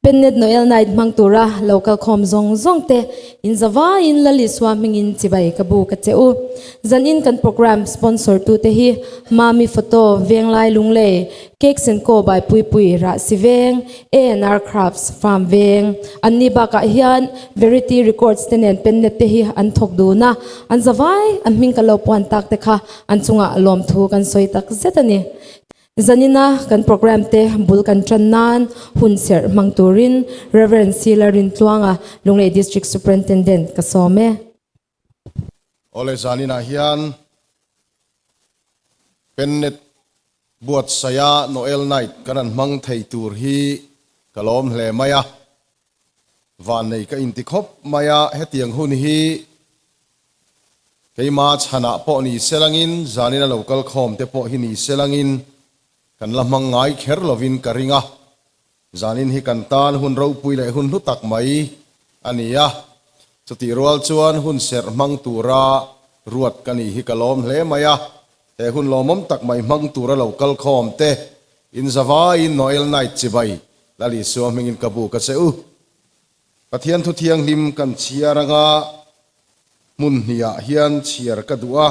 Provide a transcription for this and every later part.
Pennet Noel Night hmang tura lo kalkhawm zawng zawng te in zavaiin Lal Isua hmingin chibai ka bu ka che u. Zanin kan programme sponsor tute hi Mami Photo, Venglai Lunglei, Cakes and Co by Puipui Rahsi Veng, ANR Crafts, Farm Veng. Anni bakah hian Verity Records te nen Pennet te hi an thawk dun a, an zavai an hming ka lo puan tak te kha an chungah lawmthu kan sawi tak zet a ni. Zanina kan programme te bul kan tan nan hun serh hmang turin Rev. Sila Rintluanga, Lunglei District Superintendent ka sawm e. Awle zaninah hian Pennet buatsaia Noel Night kan han hmang thei tur hi ka lawm hle mai a, vannei ka inti khawp mai a, hetiang hun hi Keima chhanah pawh ni selangin zanin a lo kal khawm te pawh hi ni selangin kan la hmang ngai kher lovin ka ring a, zanin hi kan tan hun ropui leh hun hlu tak mai a ni a, chutih rual chuan hun serh hmang tura ruat ka ni hi ka lawm hle mai a, he hun lawmawm tak mai hmang tura lo kal khawm te inzavaiin Noel Night chibai Lal Isua hmingin ka bu ka che u. Pathian thu thianghlim kan chhiar anga hmun hniah hian chhiar ka duh a,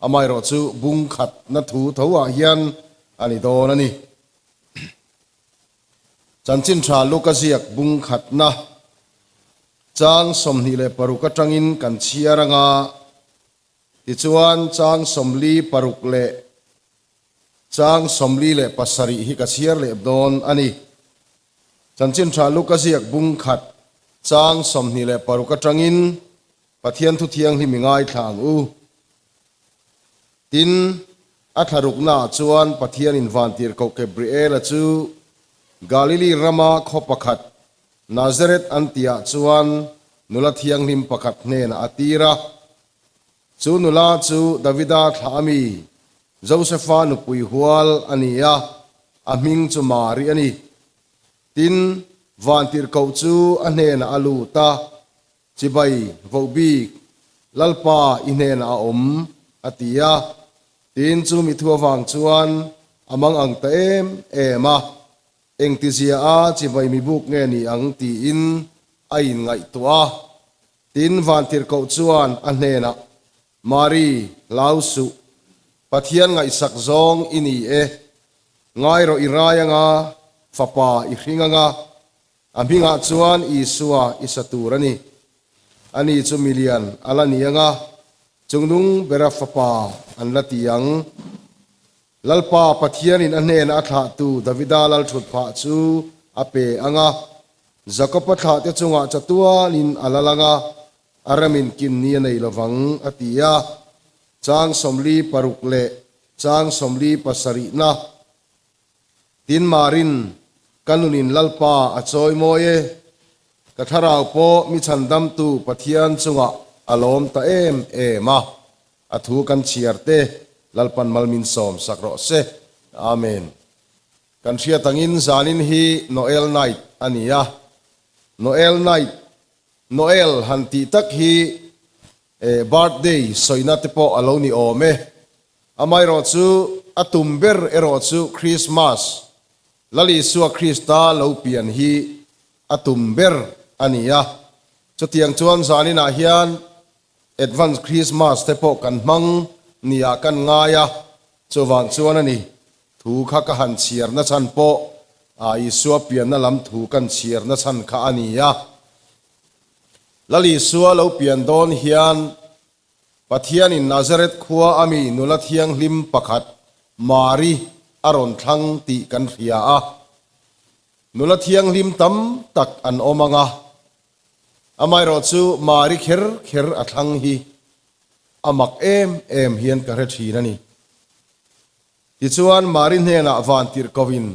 amaherawh chu bung khatna thu tho ah hian a ni dawn a ni. Chanchin tha Luka ziak bung khatna chang 26 atangin kan chhiar anga tichuan chang 46 leh chang 47 hi ka chhiar leh dawn a ni. Chanchin tha Luka ziak bung khat chang 26 atangin Pathian thu thianghlim i ngaithla ang u. Tin, a thlaruknaah chuan Pathianin vantirhkoh Gabriela chu Galili rama khaw pakhat Nazareth an tihah chuan nula thianghlim pakhat hnenah a tir a. Chu nula chu Davida thlah ami Josefa nupui hual a ni a, a hming chu Mari a ni. Tin, vantirhkoh chu a hnenah a lut a, Chibai vohbik, Lalpa i hnenah a awm, a ti a. Tin, chu mi thu avang chuan a mang ang ta em em a, Engtizia a chibai mi buk nge ni ang tiin a inngaihtuah a. Tin, vantirhkoh chuan a hnenah, Mari, hlau suh. Pathian ngaihsak zawng i ni e. Ngai rawh i rai anga, fapa i hring anga, a hmingah chuan Isua i sa tur a ni. Ani chu milian a la ni anga, chungnung bera fapa an la ti ang. Lalpa Pathianin a hnena a thlahtu Davida lalthutphah chu a pe anga, Jakoba thlahte chungah chatuanin a lal anga, A remin kin ni a nei lovang, a ti a. Chang 46 leh chang 47 na Tin Marin, ka nunin Lalpa a chawi mawi e, ka thlarau pawh mi chhandamtu Pathian chungah a lawm ta em em a, a thu kan chhiar te Lalpan malmin sawm sak rawh se. Amen. Kan hriat angin zanin hi Noel Night a ni a, Noel Night Noel han tih tak hi birthday sawina te pawh a lo ni awm e. Amaherawh chu a tum ber erawh chu Christmas, Lal Isua Krista lo pian hi a tum ber a ni a. Chutiang chuan zaninah hian Advance Christmas te pawh kan hmang niah kan ngai a, chuvang chuan a ni. Thu kha ka han chhiar nachhan pawh Isua pianna lam thu kan chhiar nachhan kha a ni a. Lal Isua lo pian dawn hian Pathianin Nazareth khua a mi nula thianghlim pakhat Mari a rawn thlang tih kan hria a. Nula thianghlim tam tak an awm ang a, amaherawh chu Mari kher kher a thlang hi a mak em em hian ka hre thin a ni. Tichuan, Mari hnenah vantirhkohin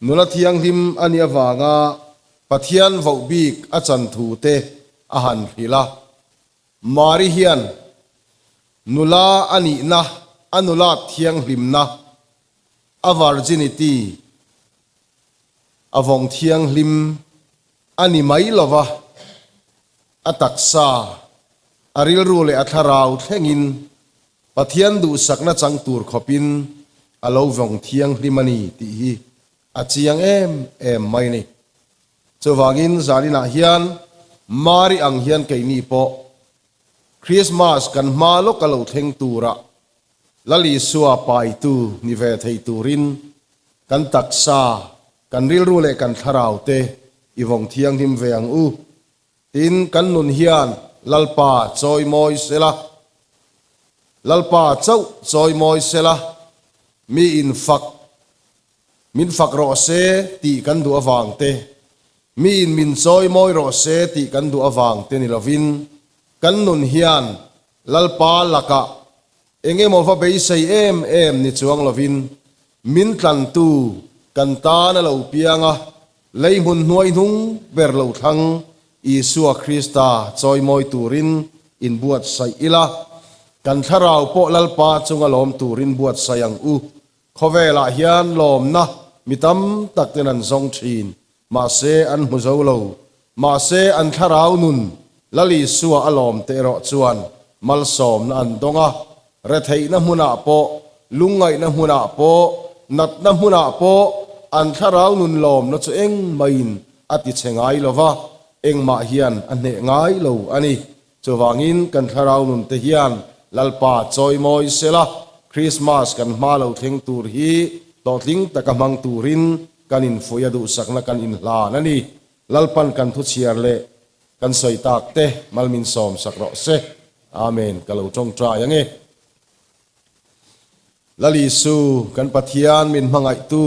nula thianghlim a nih avanga Pathian voh bik a chan thu te a han hrilh a. Mari hian nula a nihna, a nulat thianghlimna, a virginity, a vawng thianghlim a ni mai lova, a taksa, a rilru leh a thlarau thlengin Pathian duhsakna chang tur khawpin a lo vawng thianghlim a ni tih hi a chiang em em mai a ni. Chuvangin zaninah hian Mari ang hian keini pawh Krismas kan hma lawka lo thleng tura Lal Isua paitu ni ve thei turin kan taksa, kan rilru leh kan thlarau te i vawng thianghlim ve ang u. Tin, kan nun hian Lalpa chawimawi sela, Lalpa chauh chawimawi sela, mi in fak min fak rawh se tih kan duh avang te, mi in min chawimawi rawh se tih kan duh avang te ni lovin, kan nun hian Lalpa lakah eng emaw va beisei em em ni chuang lovin min tlantu kan tan a lo piang a, lei hmun hnuai hnung ber lo thlang Isua Krista chawimawi turin inbuatsaih ila, kan thlarau pawh Lalpa chunga lawm turin buatsaih ang u. Khawvelah hian lawmna mi tam tak ten an zawng thin, mahse an hmu zo lo. Mahse an thlarau nun Lal Isua a lawm te erawh chuan malsawmna an dawng a, retheihna hmunah pawh, lungngaihna hmunah pawh, natna hmunah pawh an thlarau nun lawmna chu engmahin a ti chhe ngai lo va, engmah hian a hneh ngai lo a ni. Chuvangin kan thlarau nun te hian Lalpa chawimawi sela, Krismas kan hma lo thleng tur hi hlawhtling taka hmang turin kan infuih a duhsakna kan inhlan a ni. Lalpan kan thu chhiar leh kan sawi tak te mal min sawm sak rawh se. Amen. Ka lo tawngtai ange. Lal Isu kan Pathian min hmangaihtu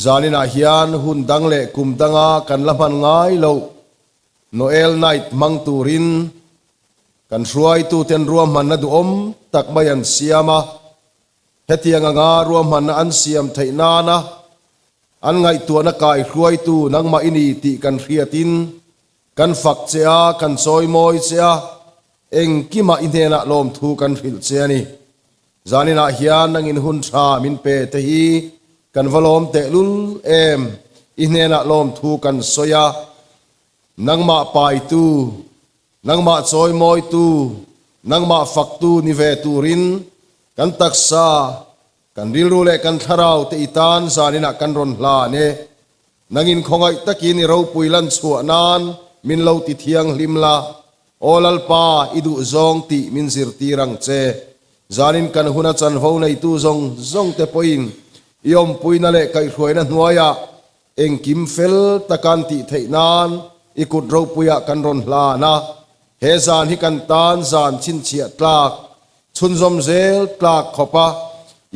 zaninah hian hun dang leh kum danga kan la hman ngai loh Noel Night hmang turin kan hruaituten ruahmanna duhawm tak mai an siam a, hetiang anga ruahmanna an siam theih nana an ngaihtuahna kaihruaitu nangmah i ni tih kan hriatin kan fak che a, kan chawimawi che a, engkimah i hnenah lawmthu kan hrilh che a ni. Zaninah hian nangin hun tha min pe te hi kan va lawm tehlul em, i hnenah lawmthu kan sawi a, nangmah paitu, nangmah chawimawitu, nangmah faktu ni ve turin kan taksa, kan rilru leh kan thlarau te i tan zaninah kan rawn hlan e. Nangin khawngaih takin i ropui lan chhuah nan min lo ti thianghlim la, Aw Lalpa, i duh zawng tih min zirtir ang che. Zanin kan huna chanvo neitu zawng zawng te pawhin i awmpuina leh kaihhruaina hnuaiah engkim fel taka an tih theih nan i kut ropuiah kan rawn hlan a. He zan hi kan tan zan chhinchhiah tlak, chhunzawm zel tlak khawpa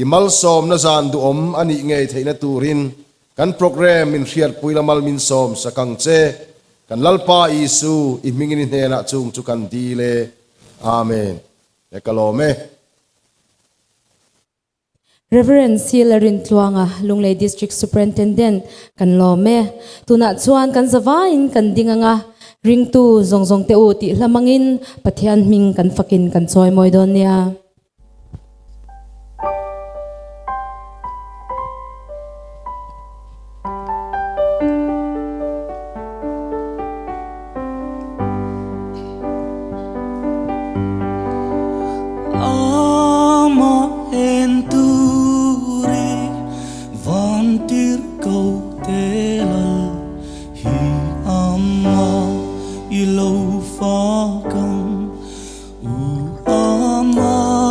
i malsawmna zan duhawm a nih ngei theihna turin Kan program min hriatpui la mal min sawm sak ang che. Kan Lalpa Isu, i hmingin i hnenah chung chu kan dil e. Amen. E ka lawm e. Rev. Sila Rintluanga, Lunglei District Superintendent, kan lawm e. Tunah chuan kan zavaiin kan ding anga ringtu zawng zawng te u tih hla hmangin Pathian hming kan fakin kan chawimawi dawn nia. U ama.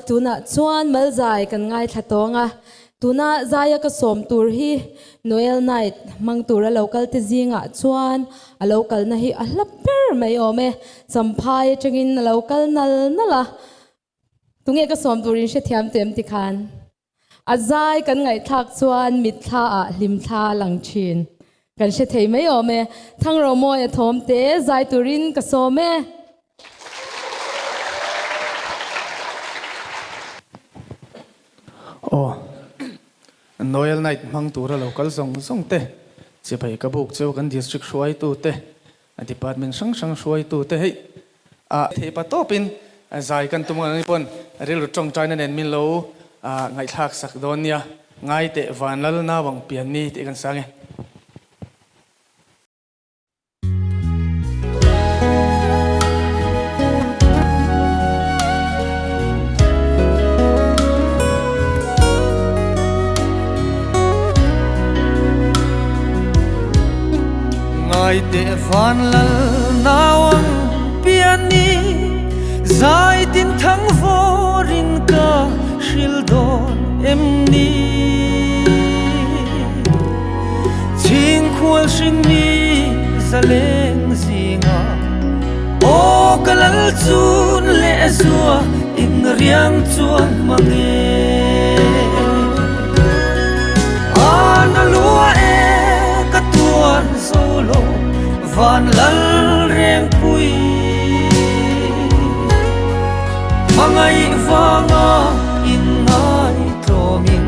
Tunah chuan Malzai kan ngaithla tawng a, tuna zaia ka sawm tur hi Noel Night hmang tura lo kal te zingah chuan a lo kalna hi a hla ber mai awm e. Champhai atangin a lo kal nal nal a, tunge ka sawm turin hrethiam tu em tikhan a zai kan ngaihthlak chuan mitthla ah hlimthla a lang thin. Kan hre thei mai awm e. Thangromawi a thawm te zai turin ka sawm e. Aw. Noel Night hmang tura lo kal zawng zawng te, chibai ka buk cheu kan district hruaitu te, department hrang hrang hruaitu te hei a theih pa tawpin zai kan tum ang pawn rilru tawngtaina nen min lo ngaihthlak sak dawn nia, ngai teh Vanlal Nauang pian ni tih kan sang e. Ngai teh van lal nauang pian ni zai tin thang vawrin ka hril dawn em ni Chhingkhual hring mi zaleng zinga aw ka lal chun leh zua in riang chuan mang e. An a lua e ka tuar zo lo van lal reng pui. Hmangaih vanga in ngai tlawmin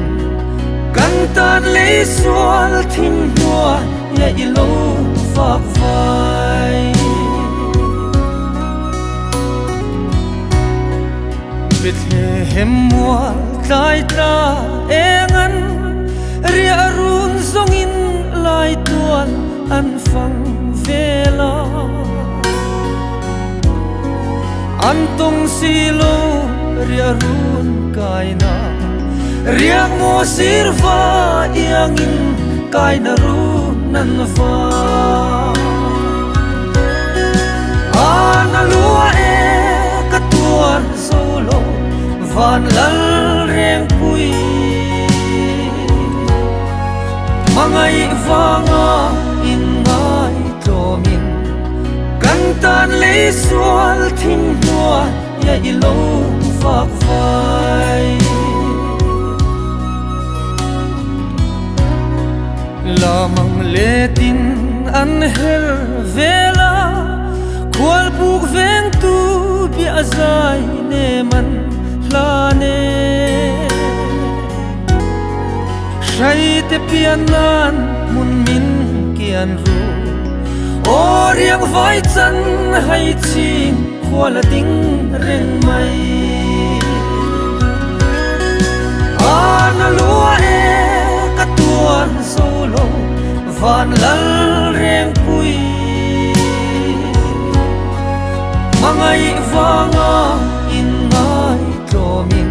kan tan lei sual thim hnua nge i lo vak vai. Bethlehem mual tlai tla eng an riah run zawngin lai tual an fang vel a. An tawng si lo riah run kaina riak maw sir va iangin kaina run an va. An a lua e ka tuar zo lo van lal reng pui. Hmangaih vanga in ngai tlawmin kan tan lei sual thim hnua ia i lo vak vai. Lamang letin an her vel a, khual buk vengtu bia zai nem an hlan e. Hraite pian nan hmun min kian ru, aw riang vai chan hai ching khual a ding reng mai. An a lua e ka tuar zo lo van lal reng pui. Hmangaih vanga in ngai tlawmin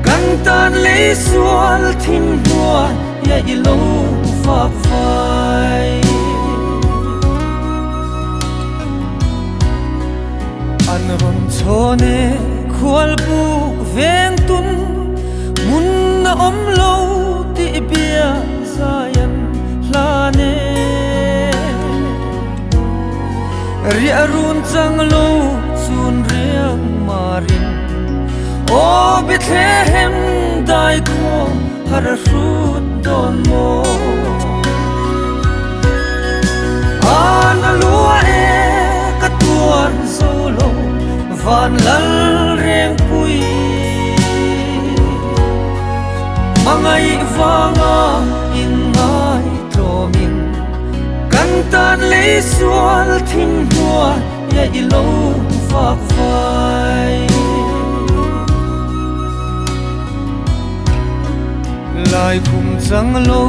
kan tan lei sual thim hnua ia i lo vak vai. An rawn chhawn e khual buk veng tun hmun a awm lo tih bia zai an hlan e. Riah run chang lo chun riang marin aw Bethlehem dai khaw har a hrut dawn maw. An a lua e ka tuar zo lo van lal reng pui. Hmangaih vanga in ngai tlawmin kan tan lei sual thim hnua ia i lo vak vai. Lai khum chang lo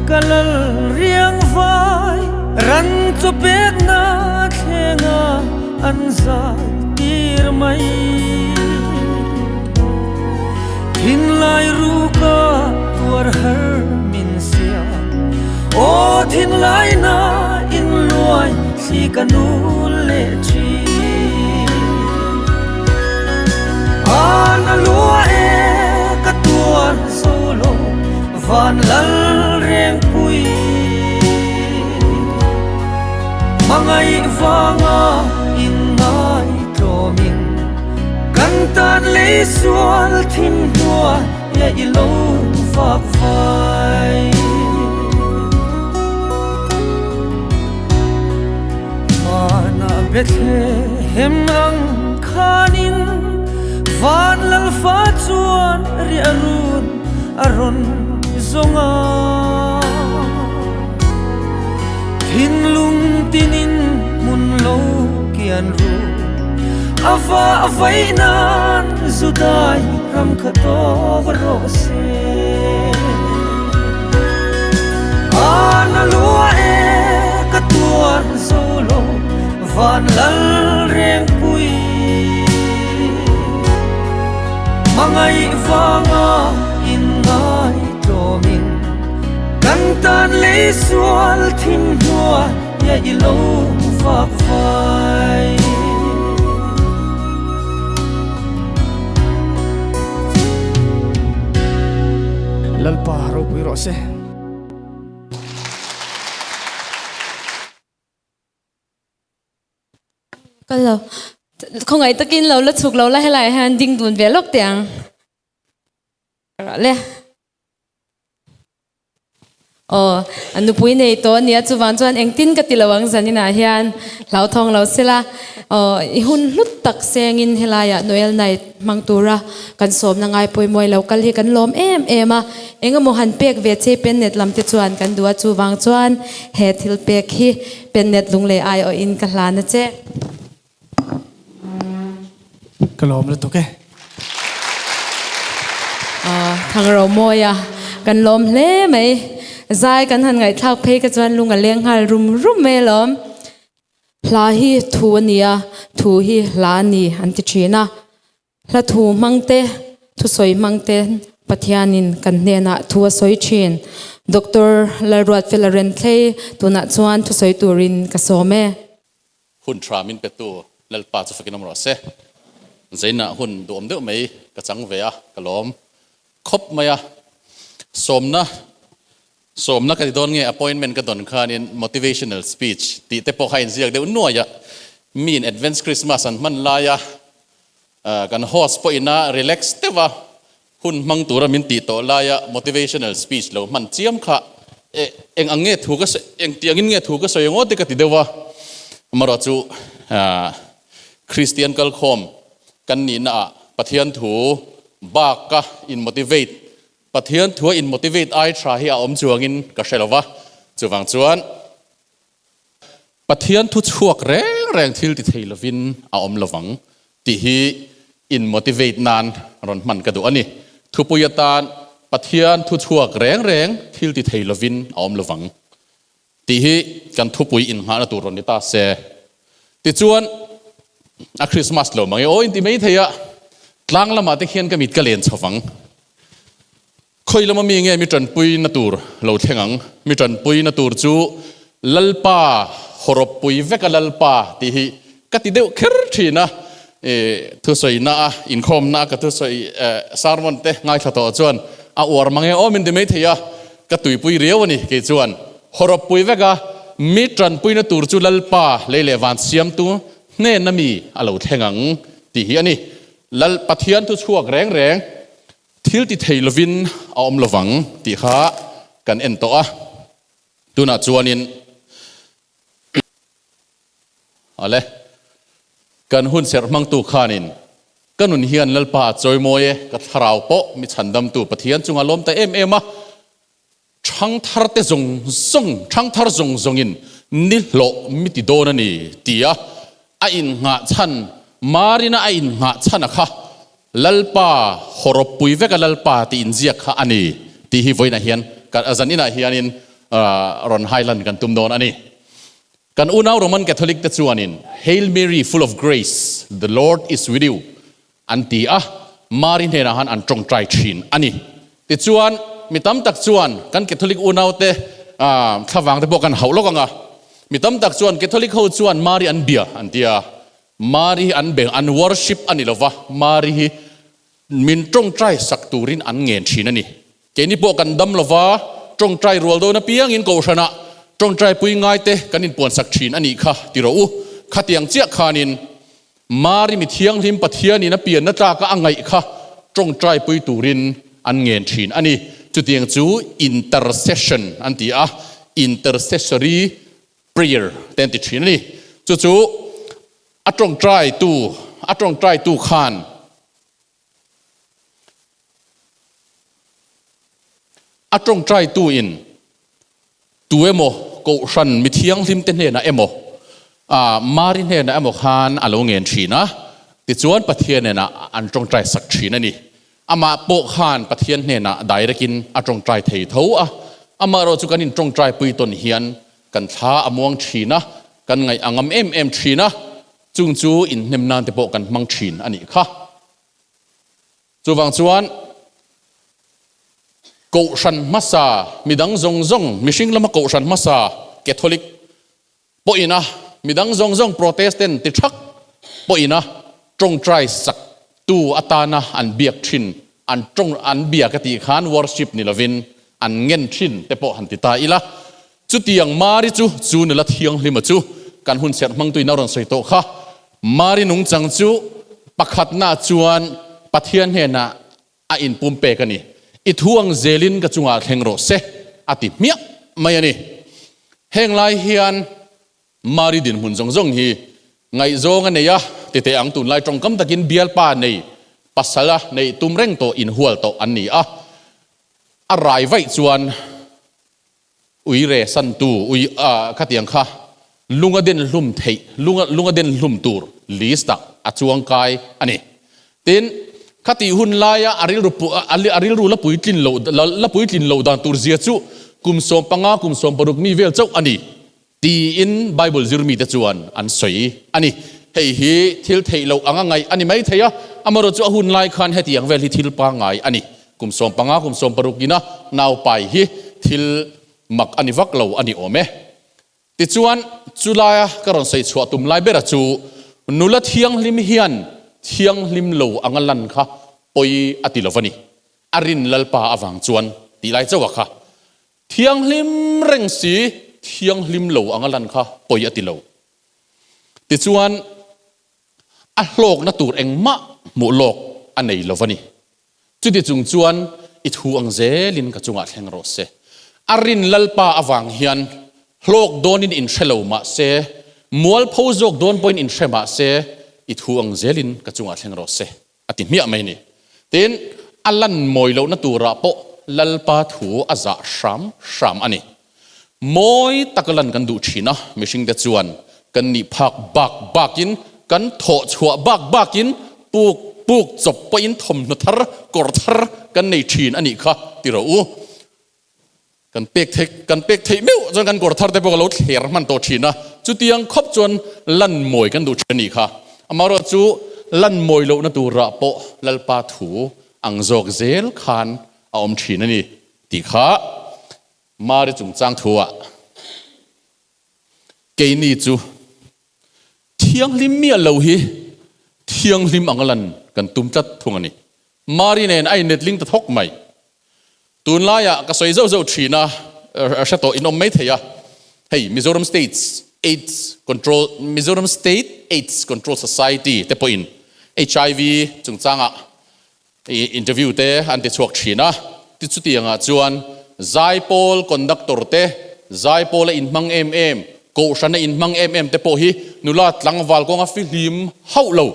ka lal riang vai ran chaw pek na thlenga an zai tir mai. Thinlai ruka tuar har min sia aw thinlai na in luai thli ka nul leh thin. An a Van lal rengpui Hmangaih vanga inngaihtlawmin Kan tan lei sual thim hnuaia i lo vak vai. Hmanah Bethlehem ang khanin Van Lalfa chuan riah run a rawn zawng a. Thinlung tinin hmun lo kian ru a va vaih nan Judai ram kha tawk rawh se. A na lua e ka tuar zo lo van lal rengpui. Hmangaih vanga inngaihtlawmin kan tan lei sual thim hnuaia i lo vak vai. Lalpa ropui rawh se. Kal lo. Khawngaih takin lo la chhuk lo la helai ah hian ding dun ve lawk teh ang. Ka le. Aw, a nupui nei tawh a nia chuvang chuan engtin ka ti lo ang zaninah hian hlauthawng lo sela. Aw, i hun hlut tak sengin helaiah Noel night hmang tura kan sawmna ngai pawimawih lo kal hi kan lawm em em a. Engemaw han pek ve che pennet lam te chuan kan duh a chuvang chuan he thil pek hi Pennet lunglei aiawhin ka hlan a che. Ka lawm lutuk e. Thangro mawia kan lawm hle mai. Zai kan han ngaihthlak phei ka chuan lung a leng nghal rum rum mai alawm. Hla hi thu a ni a, thu hi hla a ni an ti thin a. Hla thu hmang te, thusawi hmang te Pathianin kan hnenah thu a sawi thin. Doctor Lalruatfela Renthlei tunah chuan thusawi turin ka sawm e. Hun tha min petu Lalpa chu fakin awm rawh se. Zainah hun duhawm deuh mai ka chang ve a, ka lawm khawp mai a. Sawmna sawmna ka ti dawn nge appointment ka dawn khanin motivational speech tih te pawh kha a inziak deuh nuai a. Miin advance Christmas an hman laia Kan host pawhin a relax deuh a, hun hmang tura min tih tawh laia motivational speech lo hman chiam kha eng ang nge thu ka sawi, eng tih angin nge thu ka sawi angaw te ka ti deuh a. Amaherawh chu Kristian kalkhawm kan nihna ah Pathian thu bak ka in motivate, Pathian thua in motivate ai tha hi a awm chuangin ka hre lo va, chuvang chuan Pathian thu chhuak reng reng thil ti thei lovin a awm lovang tih hi in motivate nan rawn hman ka duh a ni. Thupui atan Pathian thu chhuak reng reng thil ti thei lovin a awm lovang tih hi kan thupui inngahna tur rawn ni ta se. Tichuan a Christmas lo mang e aw inti mai thei a, tlang lamah te khian ka mit ka len chho vang. Khawi lama mi nge mi tanpuina tur lo thleng ang? Mi tanpuina tur chu Lalpa hawrawppui veka Lalpa tih hi ka ti deuh kher thin a. Thusawi-na a, inkhawmna a ka thusawi sermon te ngaithla tawh chuan a uar mang e aw min ti mai thei a, ka tuipui riau a ni kei chuan. Hawrawppui veka mi tanpuina tur chu Lalpa lei leh van siamtu hnena mi a lo thleng ang tih hi a ni. Lal Pathian thuchhuak reng reng Thil ti thei lovin a awm lovang tih kha kan en tawh a, tunah chuanin ale kan hun serh hmangtu khanin ka nun hian Lalpa a chawimawi e, ka thlarau pawh mi chhandamtu Pathian chunga lawm ta em em a, Thangthar te zawng zawng, thangthar zawng zawngin ni hlawh mi ti dawn a ni, tia a innghah chhan, Marina a innghah chhan a kha Lalpa hawrawppui veka Lalpa tih inziak kha a ni tih hi vawiinah hian zan inah hianin rawn hailan kan tum dawn a ni. Kan unau Roman Catholic te chuanin Hail Mary full of grace, the Lord is with you An ti a, Mari hnenah han an tawngtai thin a ni. Tichuan, mi tam tak chuan kan Catholic unaute thlavang te pawh kan hauh lawk ang a. Mi tam tak chuan Catholic ho chuan Mari an bia an ti a, Mari hi an beng, an worship a ni lo va, Mari hi min tawngtai sak turin an ngen thin a ni. Keini pawh kan dam lova, tawngtai rual dawn apiangin Kohhranah tawngtai pui ngaite kan inpuansak thin a nih kha ti rawh u. Khatiang chiah khanin Mari mi thianghlim Pathianin a pianna tlaka a ngaih kha tawngtai pui turin an ngen thin a ni. Chutiang chu intercession an ti a, intercessory prayer te an ti thin a ni. Chu chu a tawngtai tu a tawngtai tu khan A tawngtaitu in tu emaw Kohhran mi thianghlim te hnenah emaw, Mari hnenah emaw khan a lo ngen thin a, tichuan Pathian hnenah an tawngtai sak thin a ni. Amah pawh khan Pathian hnenah direct in a tawngtai thei tho a, amaherawh chu kan intawngtai pui tawn hian kan thla a muang thin a, kan ngaih a ngam em em thin a, chung chu inhnem nan te pawh kan hmang thin a nih kha. Chuvang chuan Kohhran hmasa, midang zawng zawng, mihring lama Kohhran hmasa, Catholic, pawhin a, midang zawng zawng Protestant ti thak pawhin a tawngtai sak tu atana an biak thin, an tawng an bia ka tih khan worship ni lovin an ngen thin te pawh han ti ta ila. Chutiang Mari chu chu nula thianghlima chu kan hun serh hmangtuin a rawn sawi tawh kha. Mari nungchang chu pakhatna chuan Pathian hnenah a inpumpek a ni. I thu ang zelin ka chungah thleng rawh se, a ti hmiah mai a ni. Heng lai hian Mari dinhmun zawng zawng hi ngaihzawng a nei a, titeh ang tunlai tawngkam takin bialpa nei, pasal a neih tum reng tawh inhual tawh an ni a. A rai vaih chuan Ui re santu ui a khatiang kha lunga den hlum theih lunga lunga den hlum tur list ah a chuang kai a ni. Tin, khatih hun laia a rilru pu a rilru la puitlin loh la puitlin loh dan tur zia chu kum 15 kum 16 mi vel chauh a ni tiin Bible zir mite chuan an sawi a ni. Hei hi thil theih loh anga ngaih a ni mai thei a, amaherawhchu a hun lai khan hetiang vel hi thil pangngai a ni. Kum 15, kum 16 ina naupai hi thil mak a ni vak lo a ni awm e. Tichuan, chulaia ka rawn sawi chhuah tum lai bera chu nula thianghlim hian thianghlim lo anga lan kha pawi a ti lo va ni. A rin Lalpa avang chuan tih lai chauha kha thianghlim reng si thianghlim lo anga lan kha pawi a ti lo. Tichuan, a hlawkna tur engmah hmuh lawk a nei lo va ni. Chuti chung chuan i thu ang zelin ka chungah thleng rawh se. A rin Lalpa avang hian hlawk dawnin inhre lo mah se, mualpho zawk dawn pawhin inhre mah se, i thu ang zelin ka chungah thleng rawh se, a ti hmiah mai ni. Tin, a lan mawi lohna turah pawh Lalpa thu a zah hram hram a ni. Mawi taka lan kan duh thin a, mihringte chuan kan nih phak bak bakin, kan thawh chhuah bak bakin puk puk chawp pawhin thawmhnaw thar, kawr thar kan nei thin a nih kha ti rawh u. Kan pek theih, kan pek theih meuh chuan kan kawr thar te pawh ka lo thler hman tawh thin a, chutiang khawp chuan lan mawi kan duh thin a nih kha. Amaherawhchu chu lan mawi lohna turah pawh Lalpa thu ang zawk zel khan a awm thin a ni tih kha Mari chungchang thuah keini chu thianghlim miah lo hi thianghlim anga lan kan tum tlat thung a ni. Mari nen a innetling ta thawk mai. Tunlaiah ka sawi zauh zauh thin a, hre tawh in awm mai thei a, hei Mizoram States Aids Control Mizoram State Aids Control Society te pawhin HIV chungchangah Interview te an ti chhuak thin a, ti chutiangah chuan zaipawl conductor te, zaipawl a inhmang em em, kohhran a inhmang em em te pawh hi nula tlangval kawnga fihlim hauh lo,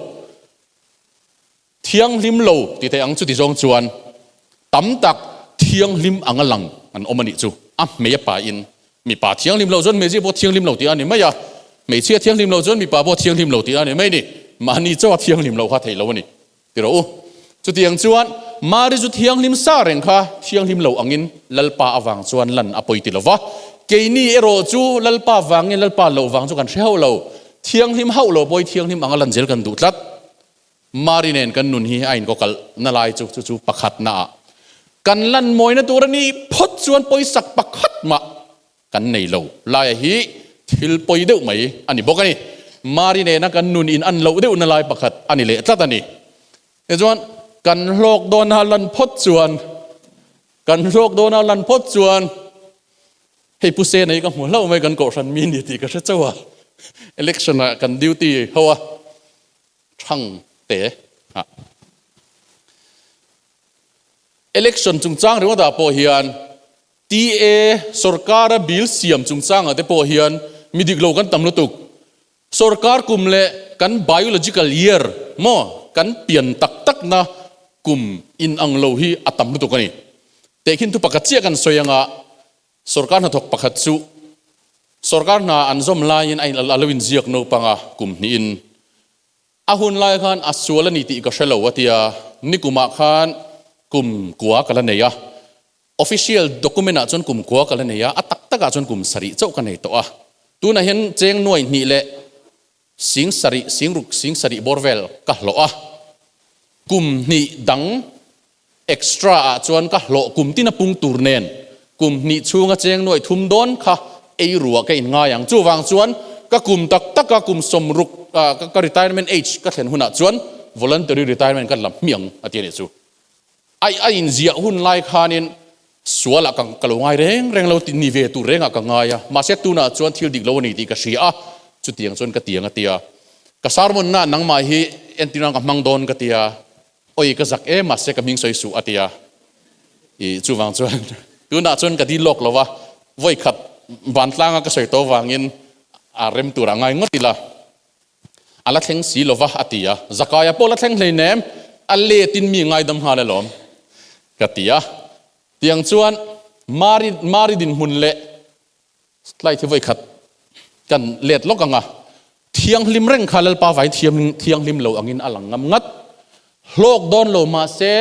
thianghlim lo ti thei ang chuti zawng chuan tam tak thianghlim anga lang an awm a nih chu. A hmei a pain mipa thianghlim lo chuan hmeichhia pawh thianghlim lo tih a ni mai a, hmeichhia thianghlim lo chuan mipa pawh thianghlim lo tih a ni mai a ni. Mahni chauha thianghlim loh kha theih lo a ni. Ti rawh u. Chutiang chuan Mari chu thianghlim sa reng kha thianghlim lo angin Lalpa avang chuan lan a pawi ti lo va. Keini erawh chu Lalpa vangin Lalpa loh vang chu kan hre hauh lo. Thianghlim hauh lo pawi thianghlim anga lan zel kan duh tlat. Mari nen kan nun hi a inkawkalh na lai chu chu chu pakhatna ah kan lan mawina tur a nih phawt chuan pawisak pakhat mah Kan nei lo. Laia hi thil pawi deuh mai a ni bawk a ni. Mari nena kan nun in an loh deuhna lai pakhat a ni leh tlat a ni. Tichuan, kan hlawk dawna lan phawt chuan Kan hlawk dawna lan phawt chuan hei Pu Sena hi ka hmu hlauh mai kan kohhran mi ni tih ka hre chauh a, election ah kan duty ho a thang te ah. Election chungchang ringawt ah pawh hian TA sorkara bill siam chungchang ah te pawh hian mi dik lo kan tam lutuk. Sorkar kum leh kan biological year maw kan pian tak takna kum inang lo hi a tam lutuk a ni. Tehkhin thu pakhat chiah kan sawi anga sorkar hnathawk pakhat chu sorkar hna an zawm laiin a a lo inziak naupang a kum hnihin a hun lai khan a sual a ni tih ka hre lo a tia nikumah khan kum kua ka la nei a. Official document ah chuan kum kua ka la nei a, a tak takah chuan kum sarih chauh ka nei tawh a. Tunah hian cheng nuai hnih leh sing sarih, sing ruk, sing sarih bawr vel ka hlawh a. Kum hnih dang extra ah chuan ka hlawh kum tin a pung tur nen kum hnih chhunga cheng nuai thum dawn kha ei ruah ka inngai ang. Chuvang chuan ka kum tak taka kum sawmruk ka retirement age ka thlen hunah chuan voluntary retirement ka la hmiang a ti a nih chu. Ai a inziah hun lai khanin sualah ka ka lo ngai reng reng lo tih ni ve tur rengah ka ngai a, mahse tunah chuan thil dik lo a ni tih ka hria a, chutiang chuan ka tiang a tia. Ka sermon na nangmah hi entirna ka hmang dawn ka tia, oi ka zak em mahse ka hming sawi suh a tia. I chuvang chuan tunah chuan ka dil lawk lo va, vawikhat vantlanga ka sawi tawh vangin a rem turah ngai ngawt ila. A la thleng si lova, a ti a. Zakaia pawh la thleng hleinem, a letin mi ngaidam nghal alawm, ka ti a. Tiang chuan Mari, Mari dinhmun leh slide hi vawikhat kan let lawk ang a. Thianghlim reng kha Lalpa vai thianghlim lo angin a lang ngam ngat. Hlawk dawn lo mahse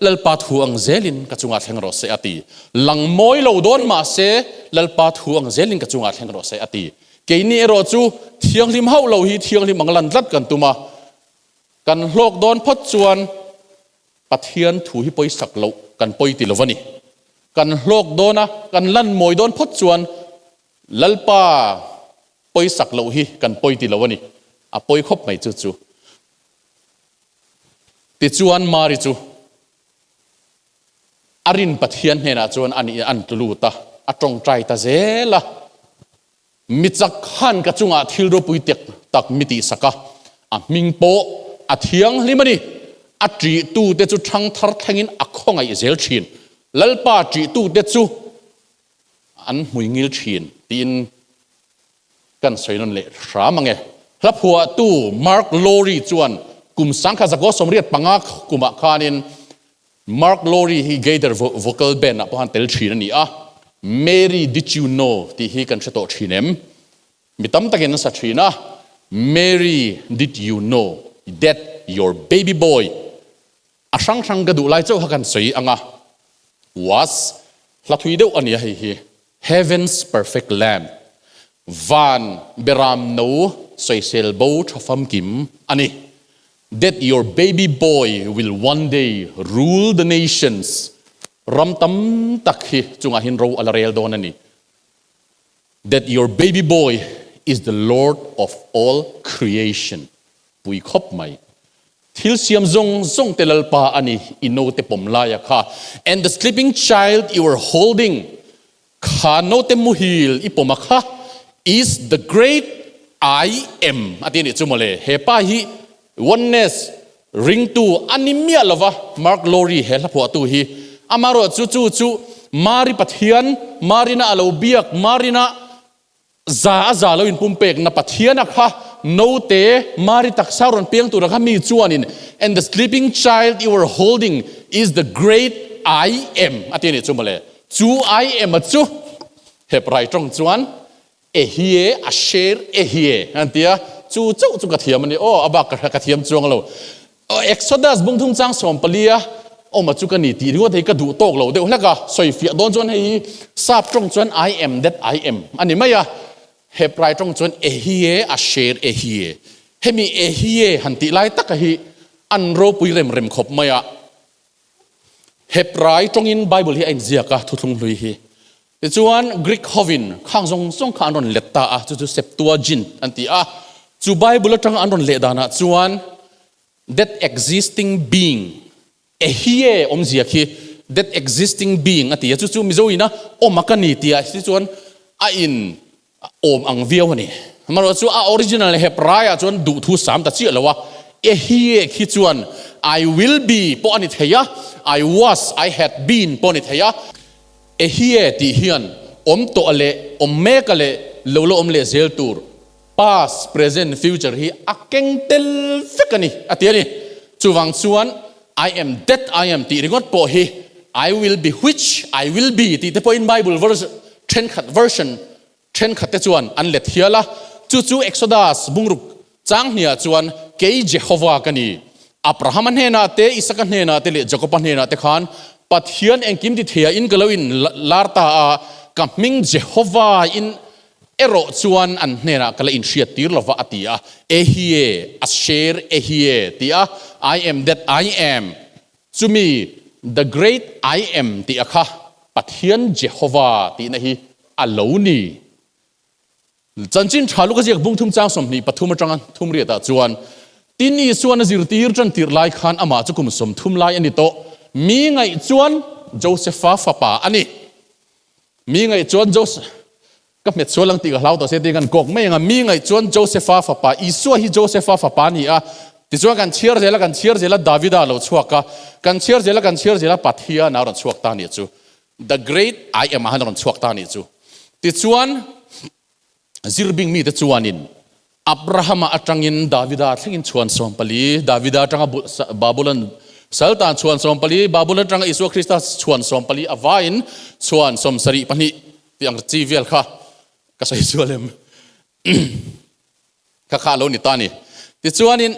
Lalpa thu ang zelin ka chungah thleng rawh se a ti. Lang mawi lo dawn mahse Lalpa thu ang zelin ka chungah thleng rawh se a ti. Keini erawh chu thianghlim hauh lo hi thianghlim ang lan tlat kan tum a. Kan hlawk dawn phawt chuan Pathian thu hi pawisak loh kan pawi ti lo a ni. Kan hlawk dawn a, kan lan mawi dawn phawt chuan Lalpa pawisak loh hi kan pawi ti lo a ni. A pawi khawp mai chu chu. Tichuan Mari chu a rin Pathian hnenah chuan a nih an tlu lut a, a tawngtai ta zel a. Mi chak khan ka chungah thil ropui tek tak mi tihsak a, a hming pawh a thianghlim a ni. A ṭihtute chu ṭhangthar thlengin a khawngaih zel ṭhin. Lalpa ṭihtute chu an hmuingil ṭhin tiin Kan sawi nawn leh hram ang e. Hla phuahtu Mark Lowry chuan kum sangkhat zakua 85 kumah khanin Mark Lowry hi Gaither Vocal Band ah pawh han tel thin a ni a. Mary Did You Know tih hi kan hre tawh thin em? Mi tam takin an sa thin a. Mary Did You Know That Your Baby Boy A hrang hrang ka duh lai chauh kha kan sawi ang a, was hla thui deuh a nia hei hi, Heaven's Perfect Lamb, Van Beram No Sawisel Bo Tha Famkim a ni, That your baby boy will one day rule the nations, ram tam tak hi chungah hian ro a la rel dawn a ni, That your baby boy is the Lord of all creation, pui khawp mai. Thil siam zawng zawng te Lalpa a ni i note pawm laia kha. And the sleeping child you are holding, kha note muhil i pawm a kha, is the great I am a ti a nih chu mawle. He pa hi Oneness ringtu a ni miah lova, Mark Lowry he hla phuahtu hi. Amaherawhchu chu chu Mari Pathian, Marina a lo biak, Marina Za a za lo in pumpekna Pathian a kha note Mari taksa rawn piang tura kha mi chuanin And the sleeping child you are holding is the great I am a ti a nih chu mawle. Chu I am a chu Hebrai tawng chuan Ehie Asher Ehie an ti a, chu chauh chu ka thiam a ni aw, a bak ka thiam chuang lo. Exodus bungthum chang sawmpalia awm a chu ka ni tih ringawt hei ka duh tawk lo deuh hlek a, sawi fiah dawn chuan hei hi sap tawng chuan I am that I am a ni mai a, Hebrai tawng chuan Ehie Asher Ehie hemi Ehie han tih lai taka hi an ropui rem rem khawp mai a, Hebrai tawngin Bible hi a inziak a thuthlung hlui hi. Tichuan Greek hovin khang zawng zawng kha an rawn let ta a, chu chu Septuagint an ti a. Chu Bible atanga an rawn leh danah chuan that existing being, ehie awmzia khi That existing being a ti a, chu chu Mizo ina awm a ka ni tih ah hi chuan a in awm ang viau a ni. Amaherawhchu chu a original Hebraiah chuan duhthu sam ta chiah lo a, Ehie khi chuan I will be pawh a ni thei a, I was, I had been pawh a ni thei a. Ehie tih hian awm tawh a leh awm mek a leh lo la awm leh zel tur past, present, future hi a keng tel vek a ni a ti a ni. Chuvang chuan I am that I am tih ringawt pawh hi I will be which I will be tih te pawhin Bible verse thenkhat version thenkhat te chuan an let hial a. Chu chu Exodus bungruk chang hniah chuan kei Jehovah ka ni. Abrahama hnenah te, Isaka hnenah te leh Jakoba hnenah te khan Pathian engkim ti theia in ka lo in lar ta a, ka hming Jehovah in Erawh chuan an hnenah ka la inhriat tir lova a ti a, Ehie, Asher Ehie ti a, I am that I am, chumi The Great I Am tih a kha Pathian Jehovah tihna hi a lo ni. Chanchin tha luk a ziak bung thum chang 23 atanga thum riatah chuan, Tin Isuan a zirtir tan tirh lai khan amah chu kum 30 lai a ni tawh, mi ngaih chuan Josepha fapa a ni. Mi ngaih chuan Joseph ka hmet sual ang tih ka hlau tawh se tiin kan kawk mai ang a, mi ngaih chuan Josepha fapa, Isua hi Josepha fapa a ni a, tichuan kan chhiar zel a, kan chhiar zel a, Davida a lo chhuak a, kan chhiar zel a, kan chhiar zel a, Pathian a rawn chhuak ta a nih chu, The Great I Am ah han a rawn chhuak ta a nih chu. Tichuan Zirbing mite chuanin Abrahama atangin Davida thlengin chhuan 14, Davida atanga Babulon saltan chhuan 14, Babulon atanga Isua Krista chhuan 14 a vaiin chhuan 74 tih ang chi vel kha ka sawi sual em? Kha kha a lo ni ta a ni. Tichuanin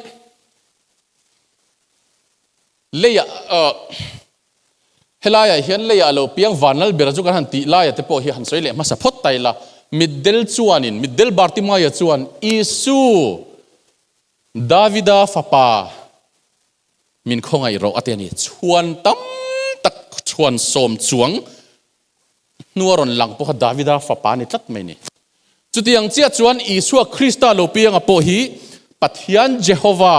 leiah Helaiah hian leiah lo piang Vanlal bera chu kan han tih laia te pawh hi han sawi leh hmasa phawt ta ila. Mitdel chuanin, Mitdel Bartimaia chuan Isu, Davida fapa min khawngaih rawh a ti a ni. Chhuan tam tak, chhuan sawm chuang hnua rawn lang pawh kha Davida fapa a ni tlat mai a ni. Chutiang chiah chuan Isua Krista lo pianga pawh hi Pathian Jehova,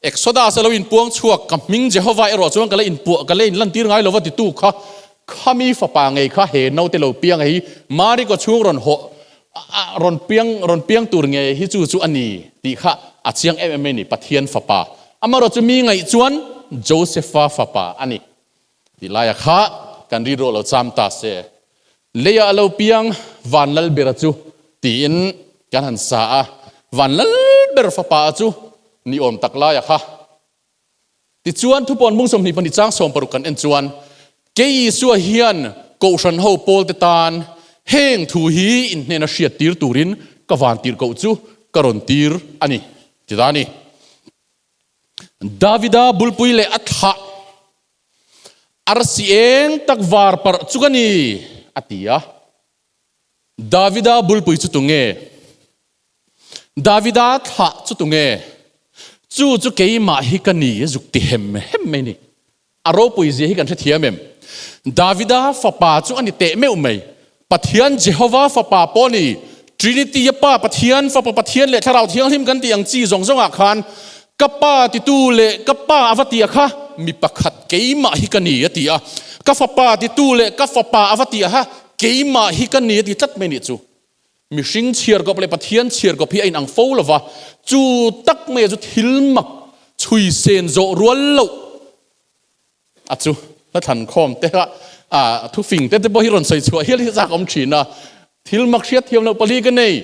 Exodus a lo inpuang chhuak, ka hming Jehova erawh chuan ka la inpuah, ka la inlantir ngai lova titu kha, khami fapa ngei kha he naute lo pianga hi Mari kaw chhung rawn hawh, rawn piang, rawn piang tur ngei hi chu chu a ni tih kha a chiang em em mai a ni, Pathian fapa. Amaherawhchu chu mi ngaih chuan Josepha fapa a ni. Ti laia kha kan ri rawh lo cham ta se. Leiah a lo piang van lal bera chu tiin kan han sa a, van lal ber fapa chu ni awm tak laia kha. Tichuan thupawn bung 22 chang 60 kan en chuan kei Isua hian Kohhran ho pawlte tan heng thu hi in hnena hriat tir turin ka van tirhkoh chu ka rawn tir a ni ti ta a ni. Davida bulpui leh a thlah arsi eng tak var parh chu ka ni, a ti a. Davida bulpui chu tunge? Davida thlah chu tunge? Chu chu keimah hi ka ni, a zuk ti hem hem mai ni. A ropui zia hi kan hrethiam em? Davida fapa chu a ni teh meuh mai. Pathian Jehova fapa pawh a ni. Trinity a Pa Pathian, Fapa Pathian leh Thlarau Thianghlim kan tih ang chi zawng zawngah khan ka Pa titu leh ka Pa a va ti a kha mi pakhat keimah hi ka ni a ti a. Ka Fapa titu leh ka Fapa a va ti a kha keimah hi ka ni a ti tlat mai nih chu. Mihring chhiarkawp leh Pathian chhiarkawp hi a inang fo lo va, chu tak maia chu thil mak chhui sen zawh rual loh a chu hla thlan khawm te kha a thufing te te pawh hi rawn sawi chhuah hial hi chak awm thin a, thil mak hriat thiam loh pali ka nei,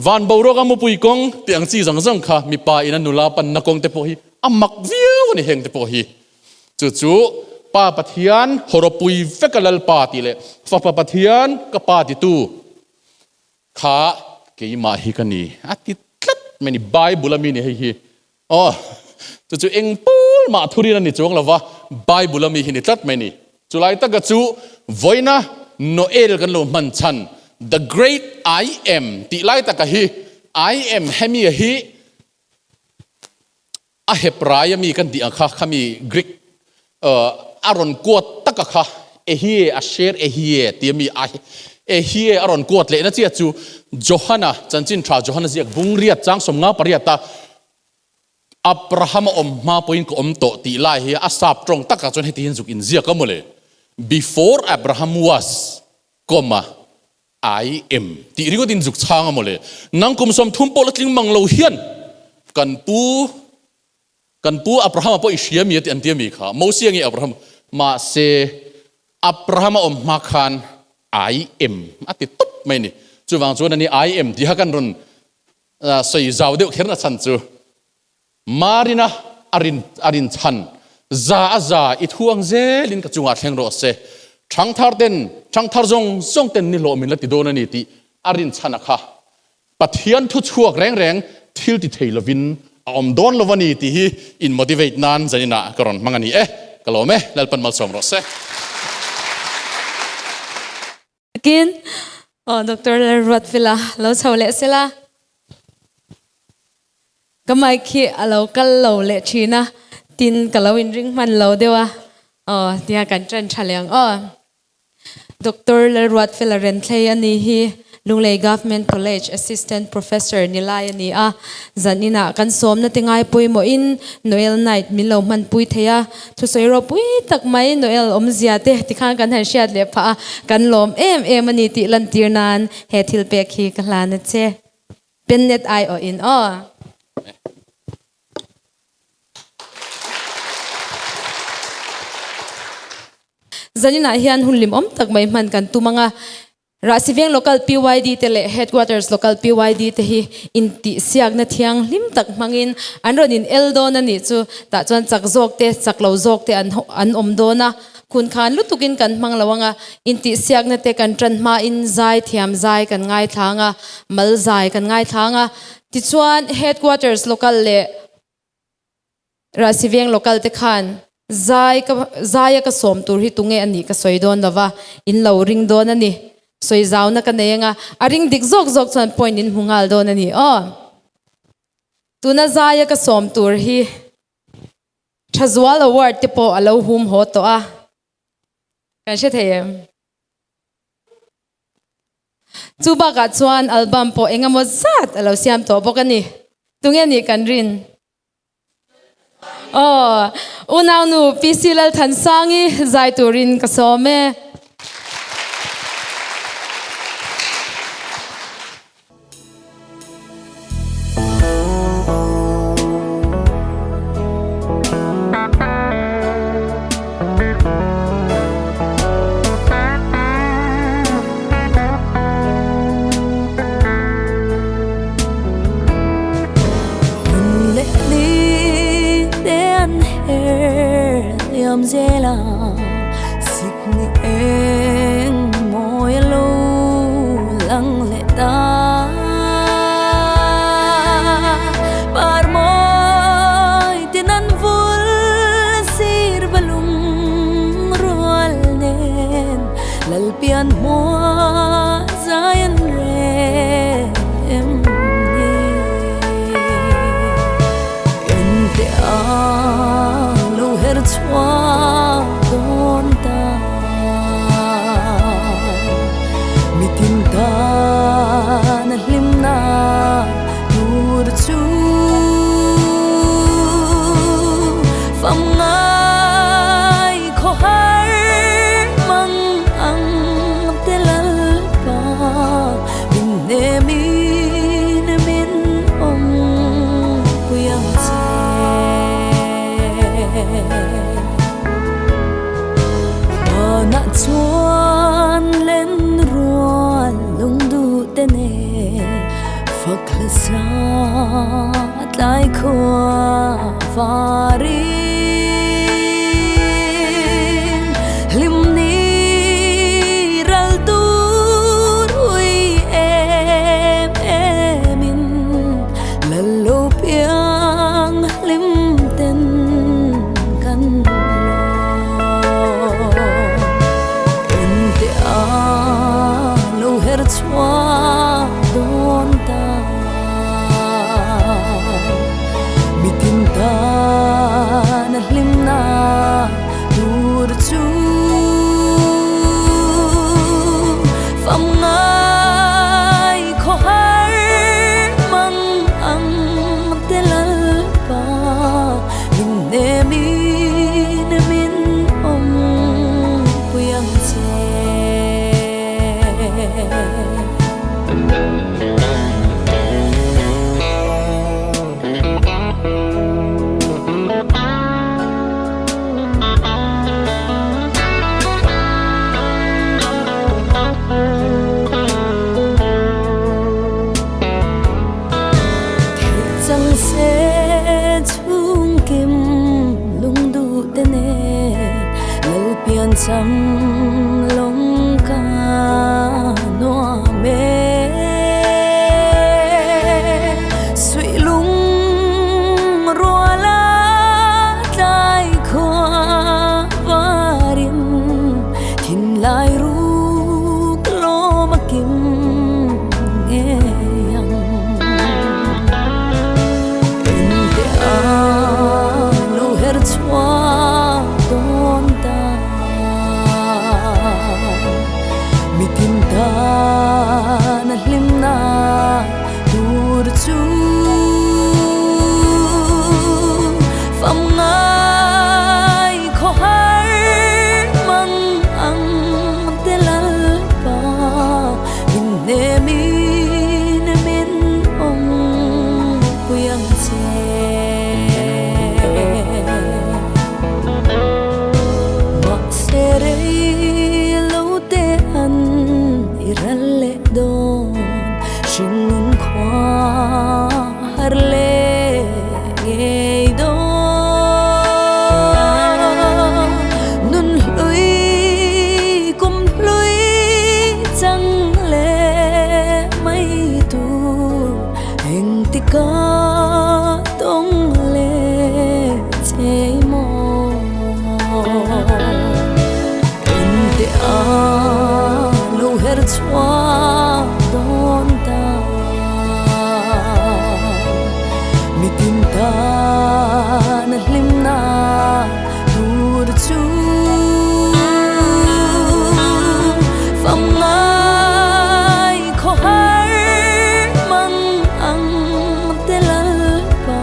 van boruak a mupui kawng tih ang chi zawng zawng kha mipa in a nula panna kawng te pawh hi a mak viau a ni heng te pawh hi. Chu chu Pa Pathian hawrawpui veka Lalpa tih leh Fapa Pathian ka Pa titu kha keimah hi ka ni a ti tlat mai a ni. Bible a mi ni hei hi. Aw, chu chu eng pawl mah thurin a ni chuang lo va, Bible a mi hi ni tlat mai a ni. Chulai taka chu vawiina Noel kan lo hman chhan The Great I Am tih lai taka hi I Am hemi a hi A Hebrai ami kan tih ang kha, khami Greek a rawn quote taka kha, Ehie, Asher Ehie tih ami a Ehie a rawn quote lehna chiah chu Johana, chanchin tha Johana ziak bung riat chang 58 a Abraham a awm hma pawhin ka awm tawh tih lai hi a sap tawng takah chuan heti hian zuk inziak a mawle. Before Abraham was, comma, I am tih ringawt in zuk chhang a mawle. Nang kum 30 pawh la tling mang lo hian kan pu kan pu Abraham-a pawh i hria mi a ti an ti a mi kha. Mosia nge Abraham? Mahse Abraham-a awm hma khan I am a ti tawp mai a ni. Chuvang chuan ani I am tih kha kan rawn sawi zau deuh kher na chhan chu Marina a rin a rin chhan za a za i thuang zelin ka chungah thleng rawh se. Thangthar ten thangthar zawng zawng ten ni hlawh min la ti dawn a ni tih a rin chhan a kha. Pathian thu chhuak reng reng thil ti thei lovin a awm dawn lo a ni tih hi in motivate nan zaninah ka rawn hmang a ni e. Ka lawm e, Lalpan malsawm rawh se. Takin aw Doctor Lalruatfela lo chho leh sela. Ka mic hi a lo kal lo leh thin a, tin ka lo inring hman lo deuh a, aw tia kan ṭan ṭha leh ang aw. Doctor Lalruatfela Renthlei a ni hi Lunglei Government College Assistant Professor ni lai a ni a. Zan inah kan sawmna te ngai pawimawhin Noel Night min lo hmanpui thei a. Thusawi ropui tak mai Noel awmzia te tikhan kan han hriat leh phah a, kan lawm em em a ni tih lantir nan he thil pek hi ka hlan a che. Pennet aiawhin aw. Zaninah hian hun limawm tak mai hman kan tum ang a, Rahsiveng Local PYD te leh Headquarters Local PYD te hi intihsiakna thianghlim tak hmangin an rawn in el dawn a nih chu. Tah chuan chak zawk te, chak lo zawk te an an awm dawn a, khunkhan lutukin kan hmang lo ang a, intihsiakna te kan tan hmain zai thiam zai kan ngaithla ang a, mal zai kan ngaithla ang a. Tichuan Headquarters Local leh Rahsiveng local te khan zai ka zaia ka sawm tur hi tunge a nih ka sawi dawn lova, in lo ring dawn a ni. Sawi zauna ka nei anga a ring dik zawk zawk chuan point in hmu nghal dawn a ni aw. Tuna zaia ka sawm tur hi Thazual Award te pawh a lo hum haw tawh a, kan hre thei em? Chu bakah chuan album pawh eng emaw zat a lo siam tawh bawk a ni. Tunge nih kan rin? Aw, unaunu PC Lalthansangi zai turin ka sawm e. Hun leh ni te an her liam zel a, sikni eng mawi a lo lang leh ta. Par mawi tin an vul sir va lung rual nen Lalpian hmuah zai an rel em ni? Ente a lo her chhuak dawn ta, mitin tan a hlimna tur chu fam ngai khaw har mang ang te Lalpa min hnemin min awm pui ang che. Vanah chuan len rual lungduh te nen fak hla sa tlai khua varin hlim ni ral tur ui em em in lal lo piang hlim ten kan lawm ente a lo her chhuak dawn ta. Mitin tan a hlim Lencham lawng ka nuam e. Suih lung ruala tlai khua varin thinlai ruk lawm a kim ngei ang. Ente a lo her chhuak dawn ta. Mitin tan a hlimna tur chu fam ngai khaw har mang ang te lalpa min hnemin min awm pui ang che. Mahse rei lo te an i ral leh dawn hringnun khua har leh ngei dawn. Nun hlui kum hlui chang leh mai tur engtika tawng leh che maw. Ente a lo her chhuak dawn ta. Mitin tan a hlimna tur chu fam ngai khaw har mang ang te lalpa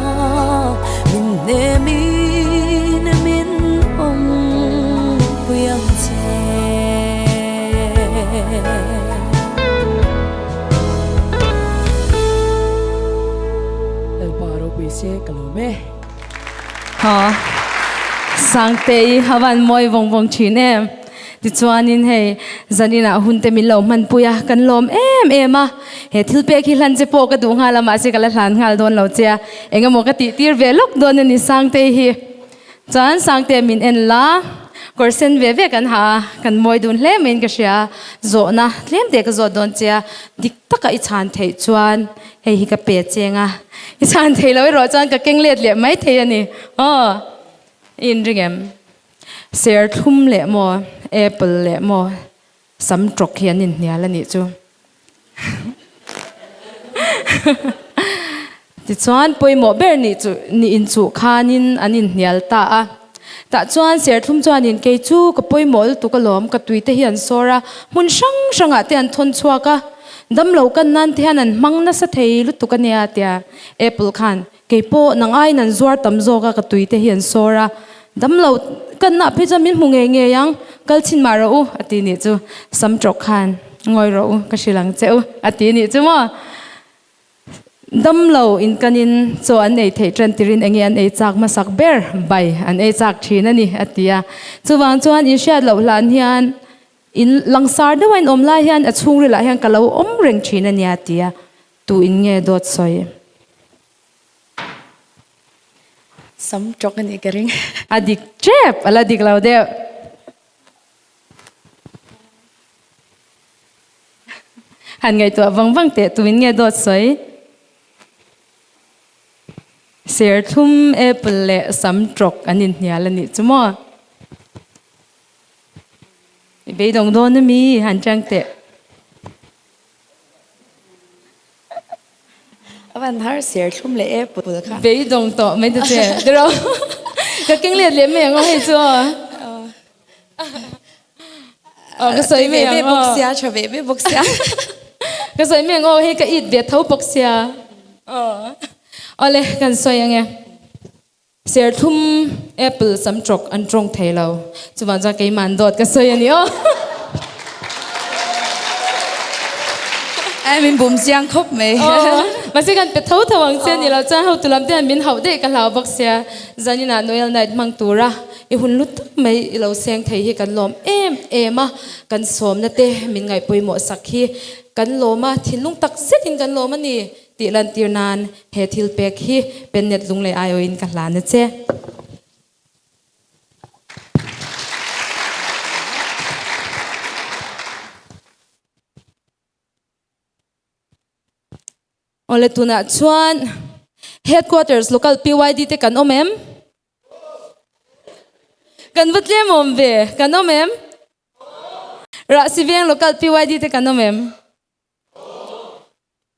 min hnemin min awm pui ang che. Lalpa ropui se ka lawm e. Ha Sangtei a van mawi vawng vawng thin em. Tichuanin hei zaninah hun te min lo hmanpui a, kan lawm em em a. He thil pek hi hlan che pawh ka duh nghal a, mahse ka la hlan nghal dawn lo che a. Engemaw ka tih tir ve lawk dawn a ni Sangtei hi. Chuan Sangte min en la, kawr sen ve ve kan ha a, kan mawi dun hle maiin ka hria. Zawhna tlem te ka zawt dawn che a, dik taka i chhan theih chuan hei hi ka pe cheng a, i chhan theih loh erawh chuan ka keng let leh mai thei a ni. Aw, i inring em? Serthlum leh maw, apple leh maw, sam tawk hi an inhnial a nih chu. Tichuan pawimawh ber nih chu nih inchuh khanin an inhnial ta a. Tah chuan serthlum chuanin kei chu ka pawimawh lutuk alawm, ka tuite hi an sawr a, hmun hrang hrangah te an thawn chhuak a, damlo kan nan te hian an hmang nasa thei lutuk a nia tia Apple khan Kei pawh nang aiin an zuar tam zawk a, ka tui te hi an sawr a, damlo kanna phei chuan min hmu ngei ngei ang, kal chhin mah rawh u a ti nih chu, sam tawk khan ngawi rawh u ka hrilh ang che u a ti nih chu maw. Damlo in kanin chaw an ei theih tan tirin enge an ei chak hmasak ber bai an ei chak thin a ni a ti a, chuvang chuan in hriat loh hlan hian in langsar deuha in awm lai hian a chhungrilah hian ka lo awm reng thin a nia a ti a. Tu in nge dawt sawi? Sam tawk a nih ka ring. A dik tep, a la dik lo deuh. Han ngaihtuah vang vang teh, tu in nge dawt sawi? Serthlum, apple leh sam tawk an inhnial a nih chu maw? I beidawng dawn a mi? Han chang teh. A van har ser thlum leh e pul kha. Beidawng tawh mai ta che. Tiro. Ka keng let leh mai ang aw hei chu aw. Aw ka sawi mai ang aw. Bawk sia tha ve ve bawk sia. Ka sawi mai ang aw hei ka it ve tho bawk sia. Aw. Awle kan sawi ang e. Serthlum apple sam trawk an trawng thei lo. Chuvang chuan keimah an dawt ka sawi a ni aw. Ai min bum chiang khawp mai. Aw, mahse kan pe tho tho ang che ni lo chuan hotu lam te hian min hauh daih ka hlau bawk sia. Zaninah Noel night hmang tura i hun lu tak mai i lo seng thei hi kan lawm em em a. Kan sawmna te min ngaihpawimawh sak hi kan lawm a, thinlung tak zetin kan lawm a ni. Tih lantir nan he thil pek hi Pennet Lunglei aiawhin ka hlan a che. Awle tunah chuan Headquarters Local PYD te kan awm em? Kan va tlem awm ve, kan awm em? Rahsi veng Local PYD te kan awm em?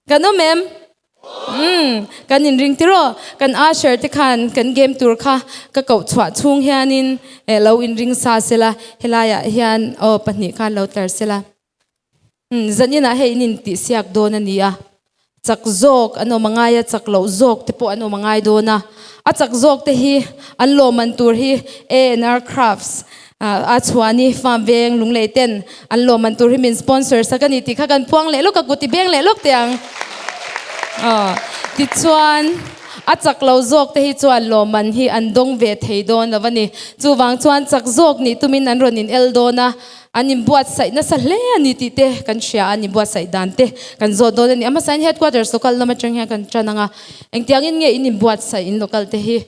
Kan awm em? Umm, kan inring tiraw? Kan usher te khan kan game tur kha ka koh chhuah chhung hianin lo inring sa sela, helaiah hian aw pahnih khan lo tlar sela. Umm, zaninah hei in intihsiak dawn a ni a, chak zawk an awm a ngai a, chak loh zawk te pawh an awm a ngai dawn a. A chak zawk te hi an lawmman tur hi ANR Crafts a chhuani farm veng lunglei ten an lawmman tur hi min sponsor sak a ni tih kha kan puang leh lawk a, kut i beng leh lawk teh ang. Aw, tichuan a chak lo zawk te hi chuan lawmman hi an dawng ve thei dawn lo a ni. Chuvang chuan chak zawk nih tumin an rawn in el dawn a. An inbuatsaih nasa hle a ni tih te kan hria a, an inbuatsaih dan te kan zawt dawn a ni. A hmasain headquarters local lam atang hian kan tan ang a, engtiangin nge in inbuatsaih in local te hi?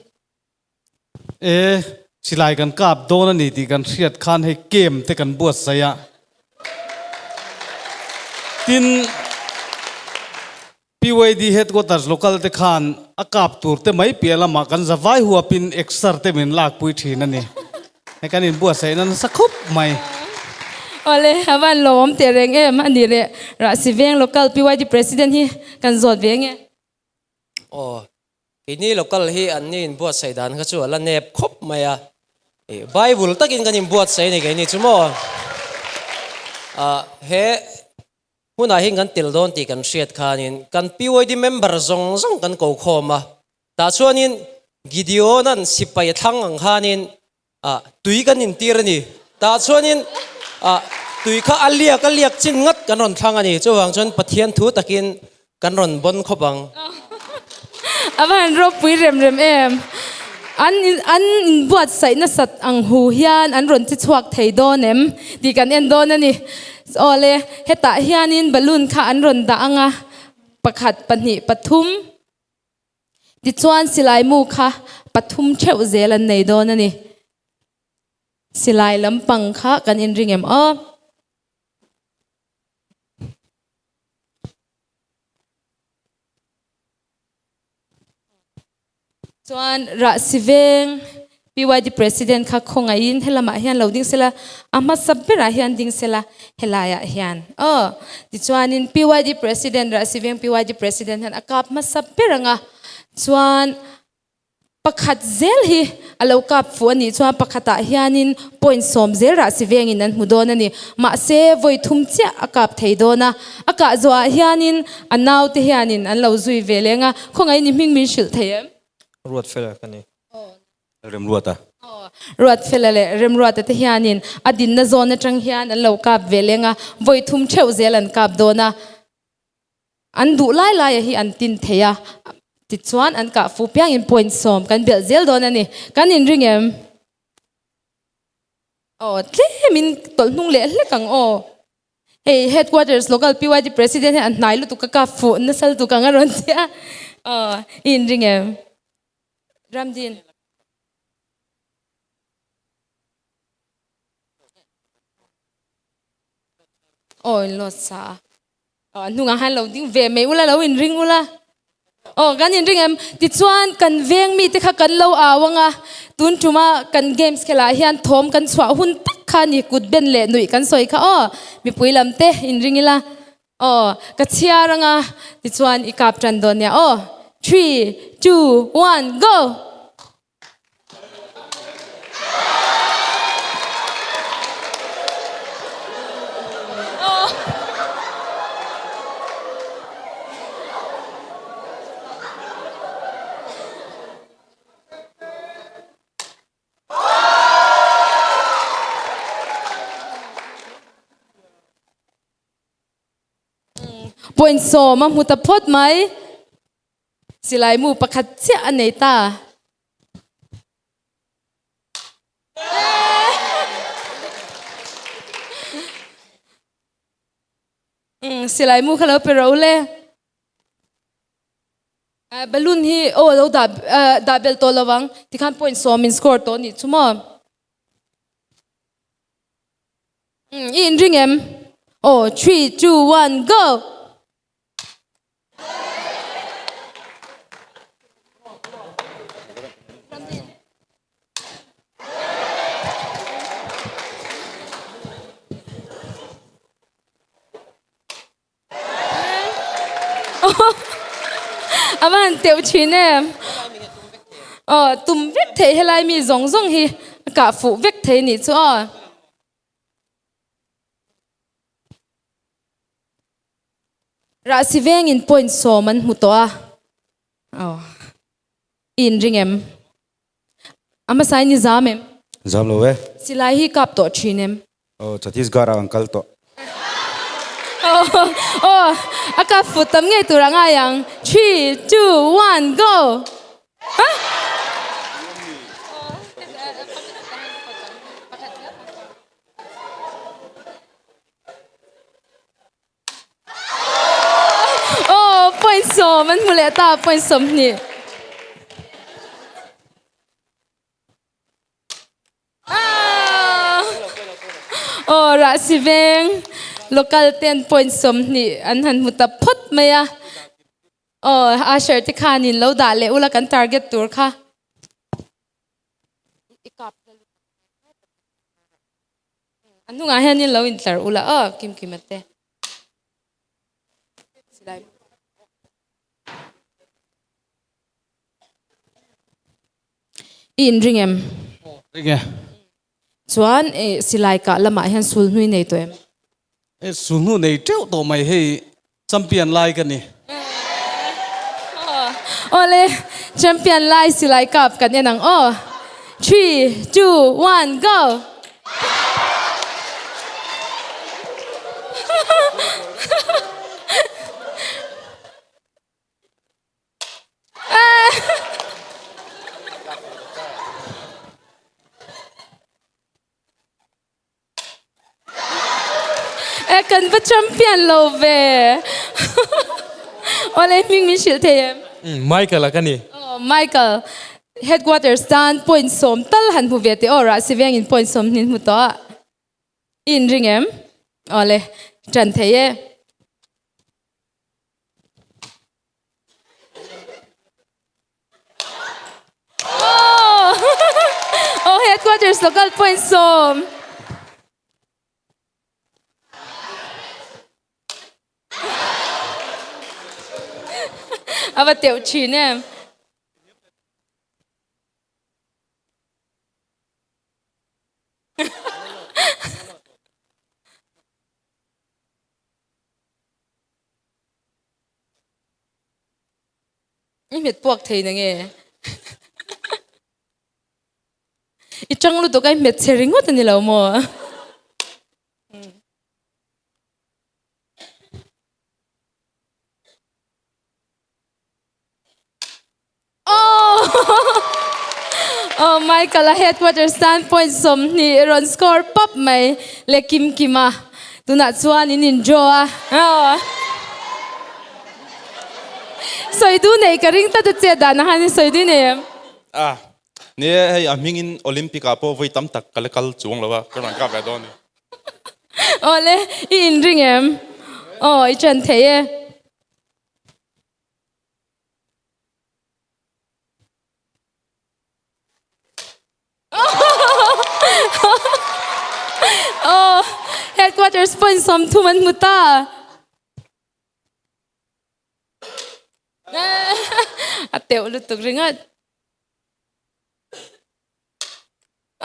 E, silai kan kap dawn a ni tih kan hriat khan hei camp te kan buatsaih a, tin PYD headquarters local te khan a kap tur te mai piah lamah kan za vai huapin exer te min lakpui thin a ni. Hei kan inbuatsaih na nasa khup mai. Awle, a van lawmawm teh reng em a ni leh Rahsi Veng Local PYD President hi kan zawt ve nge. Aw, keini local hi an ni inbuatsaih dan kha chu a la nep khawp mai a. Bible takin kan inbuatsaih a ni keini chu maw. He Hmunah hian kan tel dawn tih kan hriat khanin kan PYD member zawng zawng kan ko khawm a, tah chuanin Gideon-a'n sipai a thlang ang khanin ah tui kan intir a ni. Tah chuanin ah tui kha a liak a liak chin ngat kan rawn thlang a ni. Chuvang chuan Pathian thu takin kan rawn bawn khawp ang. A va han ropui rem rem em. An an inbuatsaih nasat ang hu hian an rawn chi chhuak thei dawn em tih kan en dawn a ni. Awle, hetah hianin balloon kha an rawn dah ang a, pakhat, pahnih, pathum tichuan silai mu kha pathum theuh zel an nei dawn a ni. Silai lampang kha kan inring em aw. Chuan Rahsi Veng PYD President kha khawngaihin helamah hian lo ding sela, a hmasa berah hian ding sela helaiah hian aw. Tichuanin PYD President Rahsi Veng PYD President hian a kap hmasa ber ang a, chuan Pakhat zel hi a lo kap fuh a nih chuan pakhatah hianin point 10 rahsi vengin an hmu dawn a ni. Mahse, vawi thum chiah a kap thei dawn a. A kah zawhah hianin a naute hianin an lo zui ve leng a. Khawngaih ni hming min hrilh thei em? Ruatfela ka ni. Remruata. Ruatfela leh Remruata te hianin a dinna zawn atang hian an lo kap ve leng a, vawi thum theuh zel an kap dawn a. An duh lai laia hi an tin thei a, tichuan an kah fu piangin point 10 kan belh zel dawn a ni. Kan inring em? Aw, tlemin tawlh hnung leh hlek ang aw. Hei Headquarters Local PYD President hian an hnai lutuk ka kap fuh nasa lutuk ang a rawn ti a. Aw, i inring em? Ramdin. Aw, in load sa a. Aw, a hnungah khan lo ding ve mai ula, lo inring ula. Aw, kan inring em? Tichuan, kan veng mite kha kan lo au ang a, tun tuma kan games khelah hian thawm kan chhuah hun tak kha a ni, kut ben leh nuih kan sawi kha aw, mipui lam te inring ila. Aw, ka chhiar ang a, tichuan i kap tan dawn nia aw. Three, two, one, go! Point 10 a hmu ta phawt mai. Silai mu pakhat chiah a nei ta. Silai mu kha lo pe ro le. Balloon hi aw lo dah dah bel tawh lo ang. Tikhan point 10 in score tawh nih chu maw. I inring em? Aw, 3, 2, 1, go! A va han teuh thin em. Aw tum vek thei helai mi zawng zawng hi a kah fuh vek thei nih chu aw. Rahsi vengin point sawm an hmu tawh a. Aw. I inring em? A hmasa in i zam em? Zam lo e. Silai hi kap tawh thin em? Aw, Chhattisgarh ah kan kal tawh. Aw, aw, a kap fut tam ngei tur a ngai ang. Three, two, one, go! Hah? Aw, point sawm an hmu leh ta, point 20. Aw, Rahsi veng local ten point 20 an han hmu ta phawt mai a. Aw, Asher te khanin lo dah leh ula kan target tur kha. A hnungah hianin lo intlar ula aw Kim Kima te. Silai. I inring em? Ring e. Chuan eh, silai kah lamah hian sul hnui nei tawh em? Eh, sul hnu nei teuh tawh mai hei champion lai ka ni. Awle, champion lai silai kap kan en ang aw. Three, two, one, go! E kan va champion lo ve. Awle hming min hrilh thei em? Michael a ka ni. Oh, Michael. Headquarters tan point sawm tal han hmu ve teh aw Rahsi vengin point sawm hnin hmu tawh a. I inring em? Awle, ṭan thei e. Oh, headquarters local point sawm. A va teuh thin em. I hmet puak thei na nge? I tang lutuk a i hmet chhe ringawt a ni lo maw? Oh Michael a headquarters tan point 20 rawn score pap mai le Kim Kima tunah chuan in in draw a. Oh. Sawi du nei ka ring tlat a che dan a han sawi du nei em? Ah, ni e hei a hmingin Olympic ah pawh vawi tam tak ka la kal chuang lo a, ka rawn kap ve dawn a ni. Awle, i inring em? Aw, i ṭan thei e. Aw, headquarters point 30 an hmu ta. A teuh lutuk ringawt.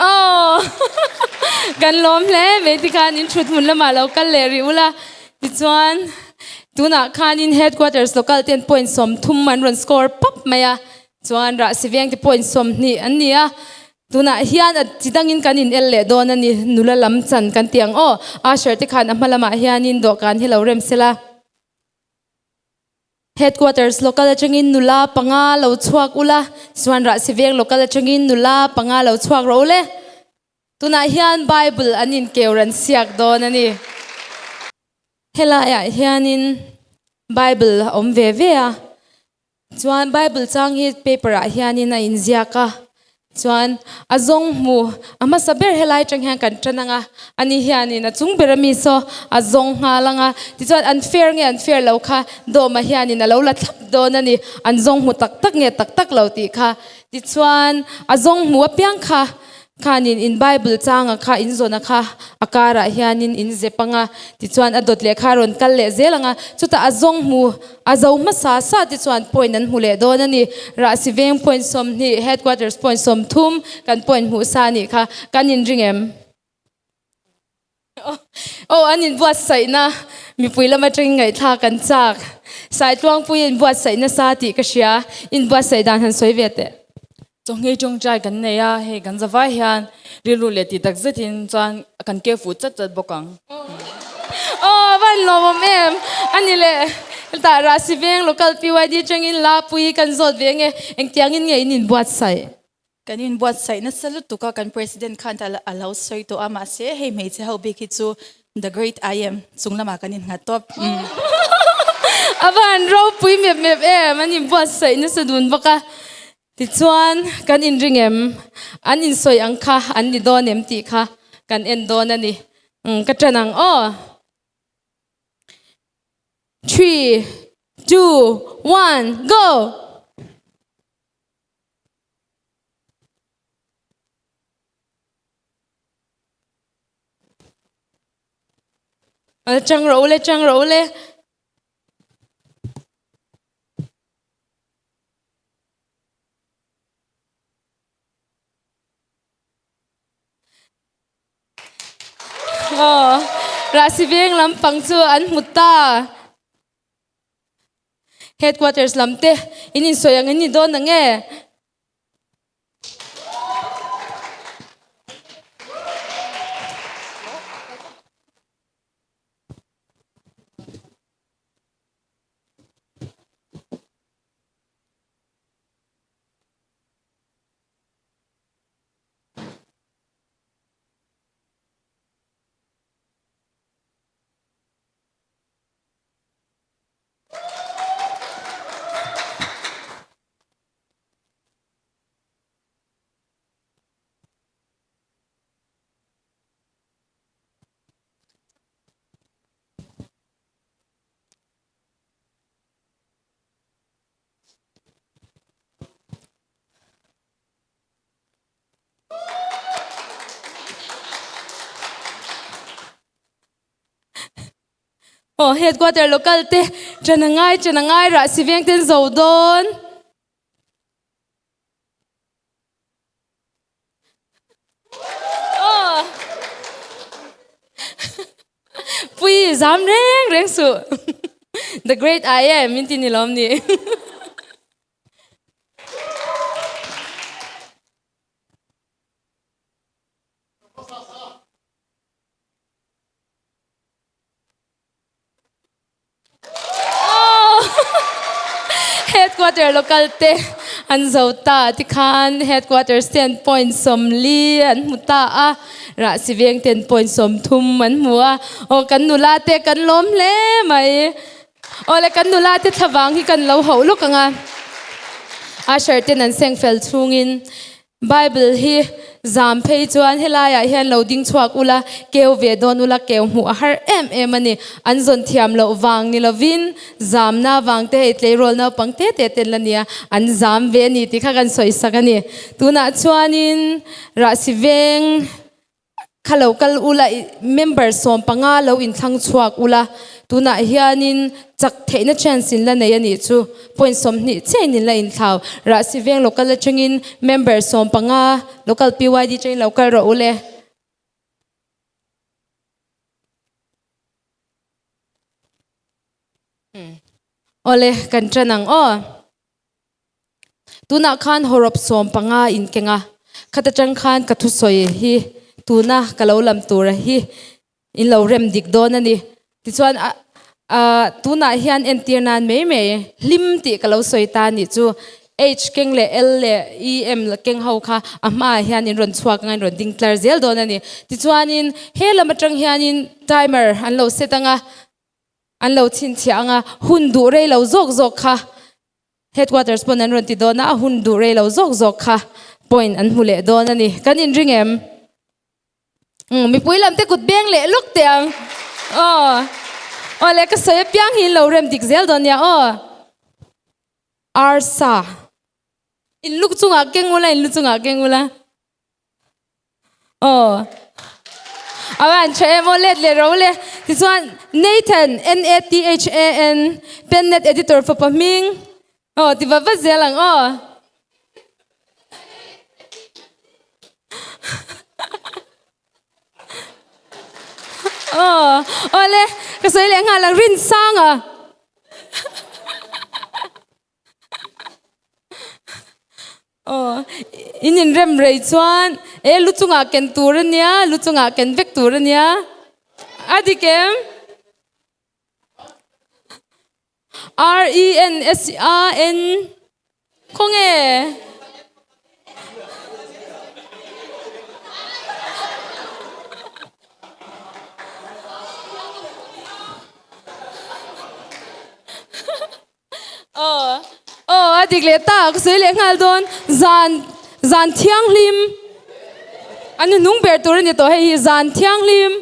Aw kan lawm hle mai tikhan in thut hmun lamah lo kal leh rih ula tichuan tunah khanin headquarters local ten point 30 an rawn score pap mai a chuan rahsi veng te point 20 an ni a tunah hian a chi dangin kan in el leh dawn a ni nula lam chan kan ti ang aw usher te khan a hma lamah hianin dawhkan hi lo rem sela. Headquarters local atangin nula panga lo chhuak ula, chuan Rahsi veng local atangin nula panga lo chhuak rawh ule. Tunah hian Bible an inkeu ran siak dawn a ni. Helaiah hianin Bible a awm ve ve a, chuan Bible chang hi paper ah hianin a inziak a. Chuan a zawng hmu a hmasa ber helai atang hian kan tan ang a, ani hianin a chung ber ami saw a zawng nghal ang a, tichuan an fair nge an fair lo kha dawma hianin a lo la thlap dawn a ni, an zawng hmu tak tak nge tak tak lo tih kha. Tichuan a zawng hmu apiang kha. Khanin in Bible changa kha in zawna kha a karah hianin in zep anga, tichuan a dawt leh kha a rawn kal leh zel anga, chutah a zawng hmu a zo hmasa sa tichuan point an hmu leh dawn a ni. Rahsi veng point 20, Headquarters point 30 kan point hmuh sa a nih kha kan inring em? Aw an inbuatsaihna mipui lam atangin ngaihthlak an chak. Saitluangpui inbuatsaih nasa tih ka hria, inbuatsaih dan han sawi ve teh. Chawhngei tawngtai kan nei a, hei kan zavai hian rilru leh tih tak zetin chuan kan ke fuh chat chat bawk ang. Aw a van lawmawm em a ni le. Tah Rahsi Veng Local PYD atangin Lapui kan zawt ve nge, engtiangin nge in inbuatsaih? Kan inbuatsaih nasa lutuk a, kan President khan a lo sawi tawh a, mahse hei hmeichhe ho bik hi chu the great I am chung lamah kan innghat tawp. A van ropui mep mep em, an inbuatsaih nasa dun bawk a, tichuan kan inring em, an insawi ang kha an ni dawn em tih kha kan en dawn a ni. Ka ṭan ang aw. Three, two, one, go! Chang rawh ule, chang rawh ule. Aw, Rahsi veng lampang chu an hmu ta. Headquarters lam te in insawi ang in ni dawn ang e. Aw headquarter local te ṭan a ngai ṭan a ngai rah si veng ten zo dawn. Aw pui zam reng reng suh the great I am min ti ni lawm ni. Headquarter local te an zo ta tikhan headquarters ten point 40 an hmu ta a, Rahsi veng ten point 30 an hmu a, aw kan nula te kan lawm hle mai. Aw le kan nula te thlavang hi kan lo hauh lawk ang a, usher ten an seng fel chhungin Bible hi zam phei chuan helaiah hian lo ding chhuak ula, keu ve dawn ula, keu hmuh a har em em a ni. An zawn thiam loh vang ni lovin zamna vang te hei tleirawl naupang te te ten la nia, an zam ve a ni tih kha kan sawi sak a ni. Tunah chuanin Rahsi Veng Kha lo kal ula i member 15 lo inthlang chhuak ula, tunah hianin chak theihna chance in la nei a nih chu, point 20 chiahin in la inthlau. Rahsi veng local atangin member 15 local PYD atangin lo kal rawh ule. Awle, kan tan ang aw. Tunah khan hawrawp 15 in keng a, khat atang khan ka thusawi hi tuna ka lo lam tura hi in lo rem dik dawn a ni. Tichuan tunah hian entir nan mai mai hlim tih ka lo sawi ta nih chu H keng leh L leh E M keng ho kha a hmaah hian in rawn chhuak anga in rawn ding tlar zel dawn a ni. Tichuanin he lam atang hianin timer an lo set anga an lo chhinchhiah anga hun duh rei lo zawk zawk kha Headquarters pawn an rawn ti dawn a, a hun duh rei lo zawk zawk kha point an hmu leh dawn a ni. Kan inring em? Umm, mipui lam te kut beng leh lawk teh ang. Aw, aw le ka sawi apiang hi in lo rem dik zel dawn nia aw. Arsa. In lu chungah keng ula, in lu chungah keng ula. Aw. A van tha em aw let leh ro le. Tichuan Nathan, N-A-T-H-A-N, Pennet editor fapa hming. Aw ti va vat zel ang aw. Aw, aw le, ka sawi leh nghal ang Rinsanga. Aw, in inrem rei chuan e lu chungah ken tur a nia, lu chungah ken vek tur a nia. A dik em? R E N S A N Khawnge? Aw, aw, a dik leh ta, ka sawi leh nghal dawn. Zan, zan thianghlim. A nuhnung ber tur a ni tawh hei hi, zan thianghlim.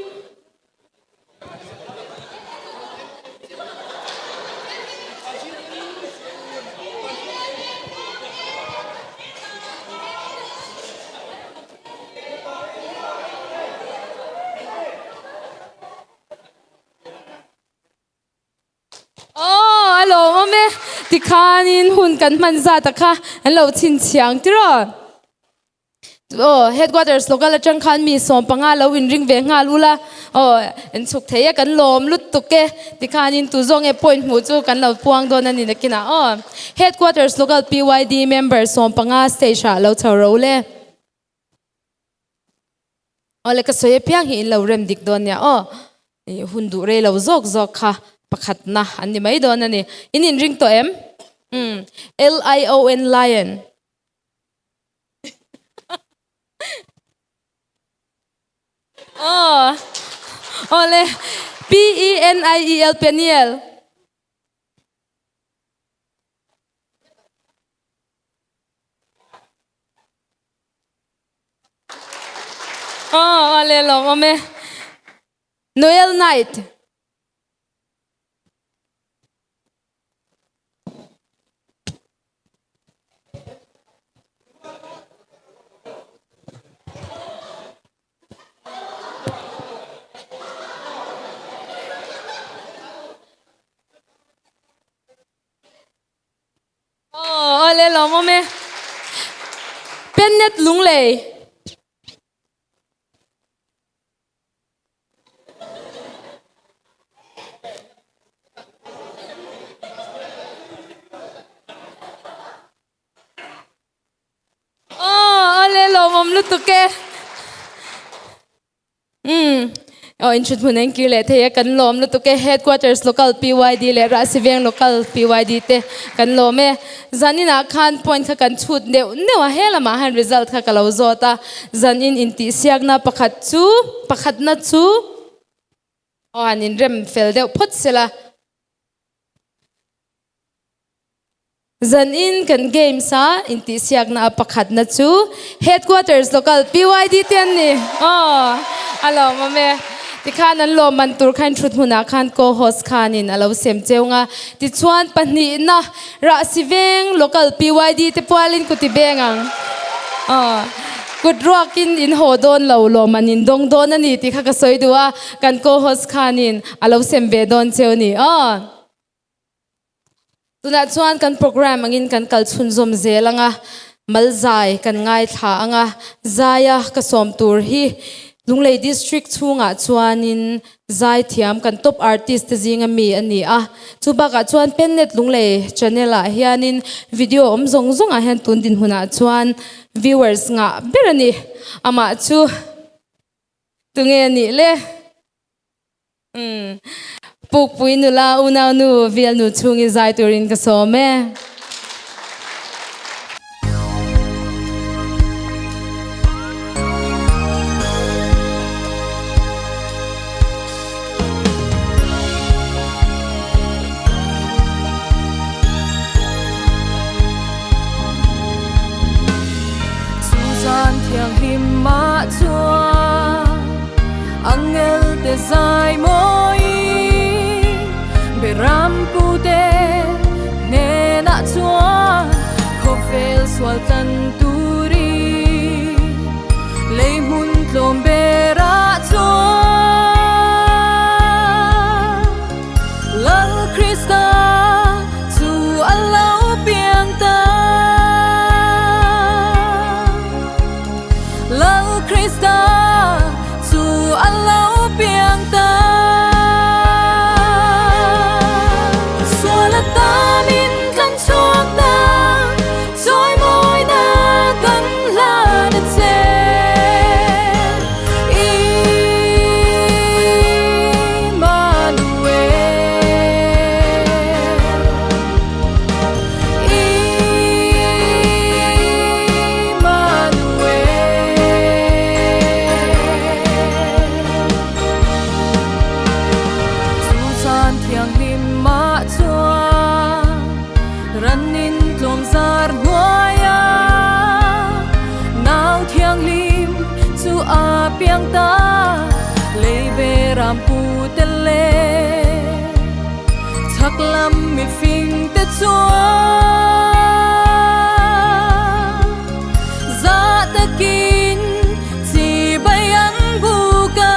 Aw, a lawmawm e. Tikhanin hun kan hman zat a kha an lo chhinchhiang tiraw? Aw, headquarters local atang khan mi 15 lo inring ve nghal ula. Aw, in chhuk thei e, kan lawm lutuk e. Tikhanin tu zawng e point hmuh chu kan lo puang dawn a ni nakinah. Aw, headquarters local PYD member 15 stage ah lo chho ro le. Aw le ka sawi apiang hi in lo rem dik dawn nia aw. I hun duh rei lo zawk zawk kha pakhatna an ni mai dawn a ni. In inring tawh em? Umm L-I-O-N Lion. Aw aw le P-E-N-I-E-L Peniel. Aw le lawm awm e. Noel Night. Aw le lawm awm e. Pennet Lunglei. Aw le lawm awm lutuk e. Umm. Aw in thut hmun engkir leh thei a kan lawm lutuk e. Headquarters Local PYD leh Rahsiveng Local PYD te kan lawm e. Zaninah khan point kha kan chhut neuh neuh a, he lamah hian result kha ka lo zawt a. Zanin intihsiakna pakhat chu, pakhatna chu aw han inrem fel deuh phawt sela. Zanin kan games a intihsiakna a pakhatna chu Headquarters Local PYD te an ni. Aw, a lawmawm e. Tikhan an lawmman tur khan thut hmunah khan co-host khanin a lo sem cheu nga. Tichuan pahnihna Rahsiveng Local PYD te pualin ku ti beng ang. Aw, kut ruakin in haw dawn lo lawmman in dawng dawn a ni tih kha ka sawi duh a, kan co-host khanin a lo sem ve dawn cheu a ni. Aw. Tunah chuan kan program angin kan kal chhunzawm zel ang a, mal zai kan ngaithla ang a, zaia ka sawm tur hi Lunglei District chhungah chuanin zaithiam kan top artist te zinga mi a ni a, chu bakah chuan Pennet Lunglei channel ah hianin video awm zawng zawngah hian tun dinhmunah chuan viewers ngah ber a ni, amah chu tunge a nih le? Umm. Pukpui nula unau nu Velnu chhung i zai turin ka sawm e. Chu zan thianghlim ah chuan angel te zai mawi Beram pu te hnenah chuan khawvel sual tlan turin lei hmun tlawm. piang ta Lei beram pu te leh Chhak lam mifing te chuan Zah takin chibai an buk a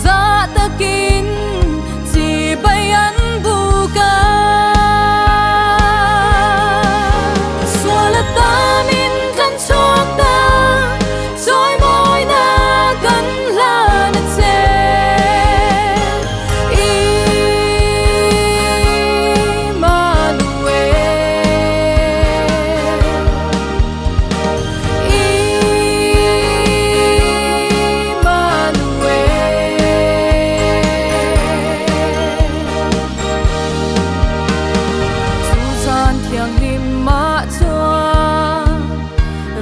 Zah takin chibai an buk a. Sual a tamin kan chhuak ta, chawimawina kan hlan a che. Immanuel. Chu zan thianghlim ah chuan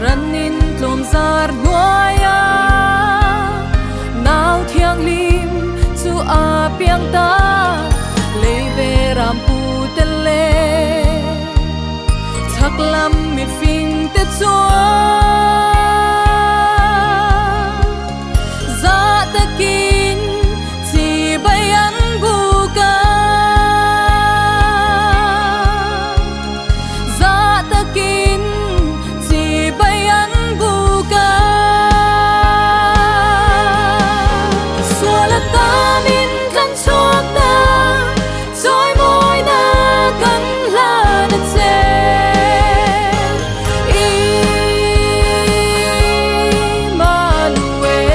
ranin tlawm zar hnuai a, nau thianghlim chu a piang ta, lei ve ram pu te leh. Chhak lam mifing te chuan zah takin chibai an buk a, zah takin chibai an buk a. Sual a tamin kan chhuak ta. Chawimawina kan hlan a che. Immanuel.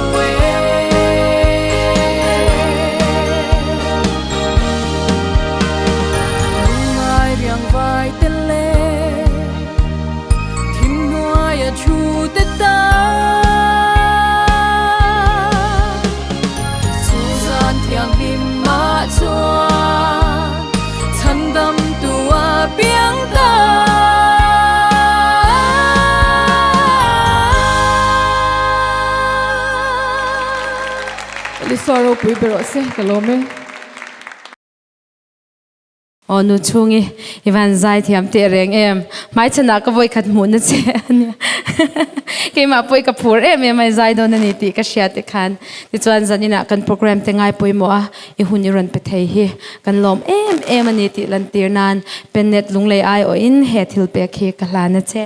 Immanuel. Lungngai riang vai te leh. Thim hnuaia thu te ta. Chu zan thianghlim mah chuan chhandam tu a piang ta. Lisa ropui ber rawh se ka lawm e. Aw nu chhungi i van zai thiam teh reng em. Hmaichhanah ka vawikhat hmuhna che a nia. Keimah pawh i ka phur em em a i zai dawn a ni tih ka hria te khan. Tichuan zaninah kan program te ngai pawimawh a i hun i rawn pe thei hi kan lawm em em a ni tih lantir nan Pennet Lunglei aiawhin he thil pek hi ka hlan a che.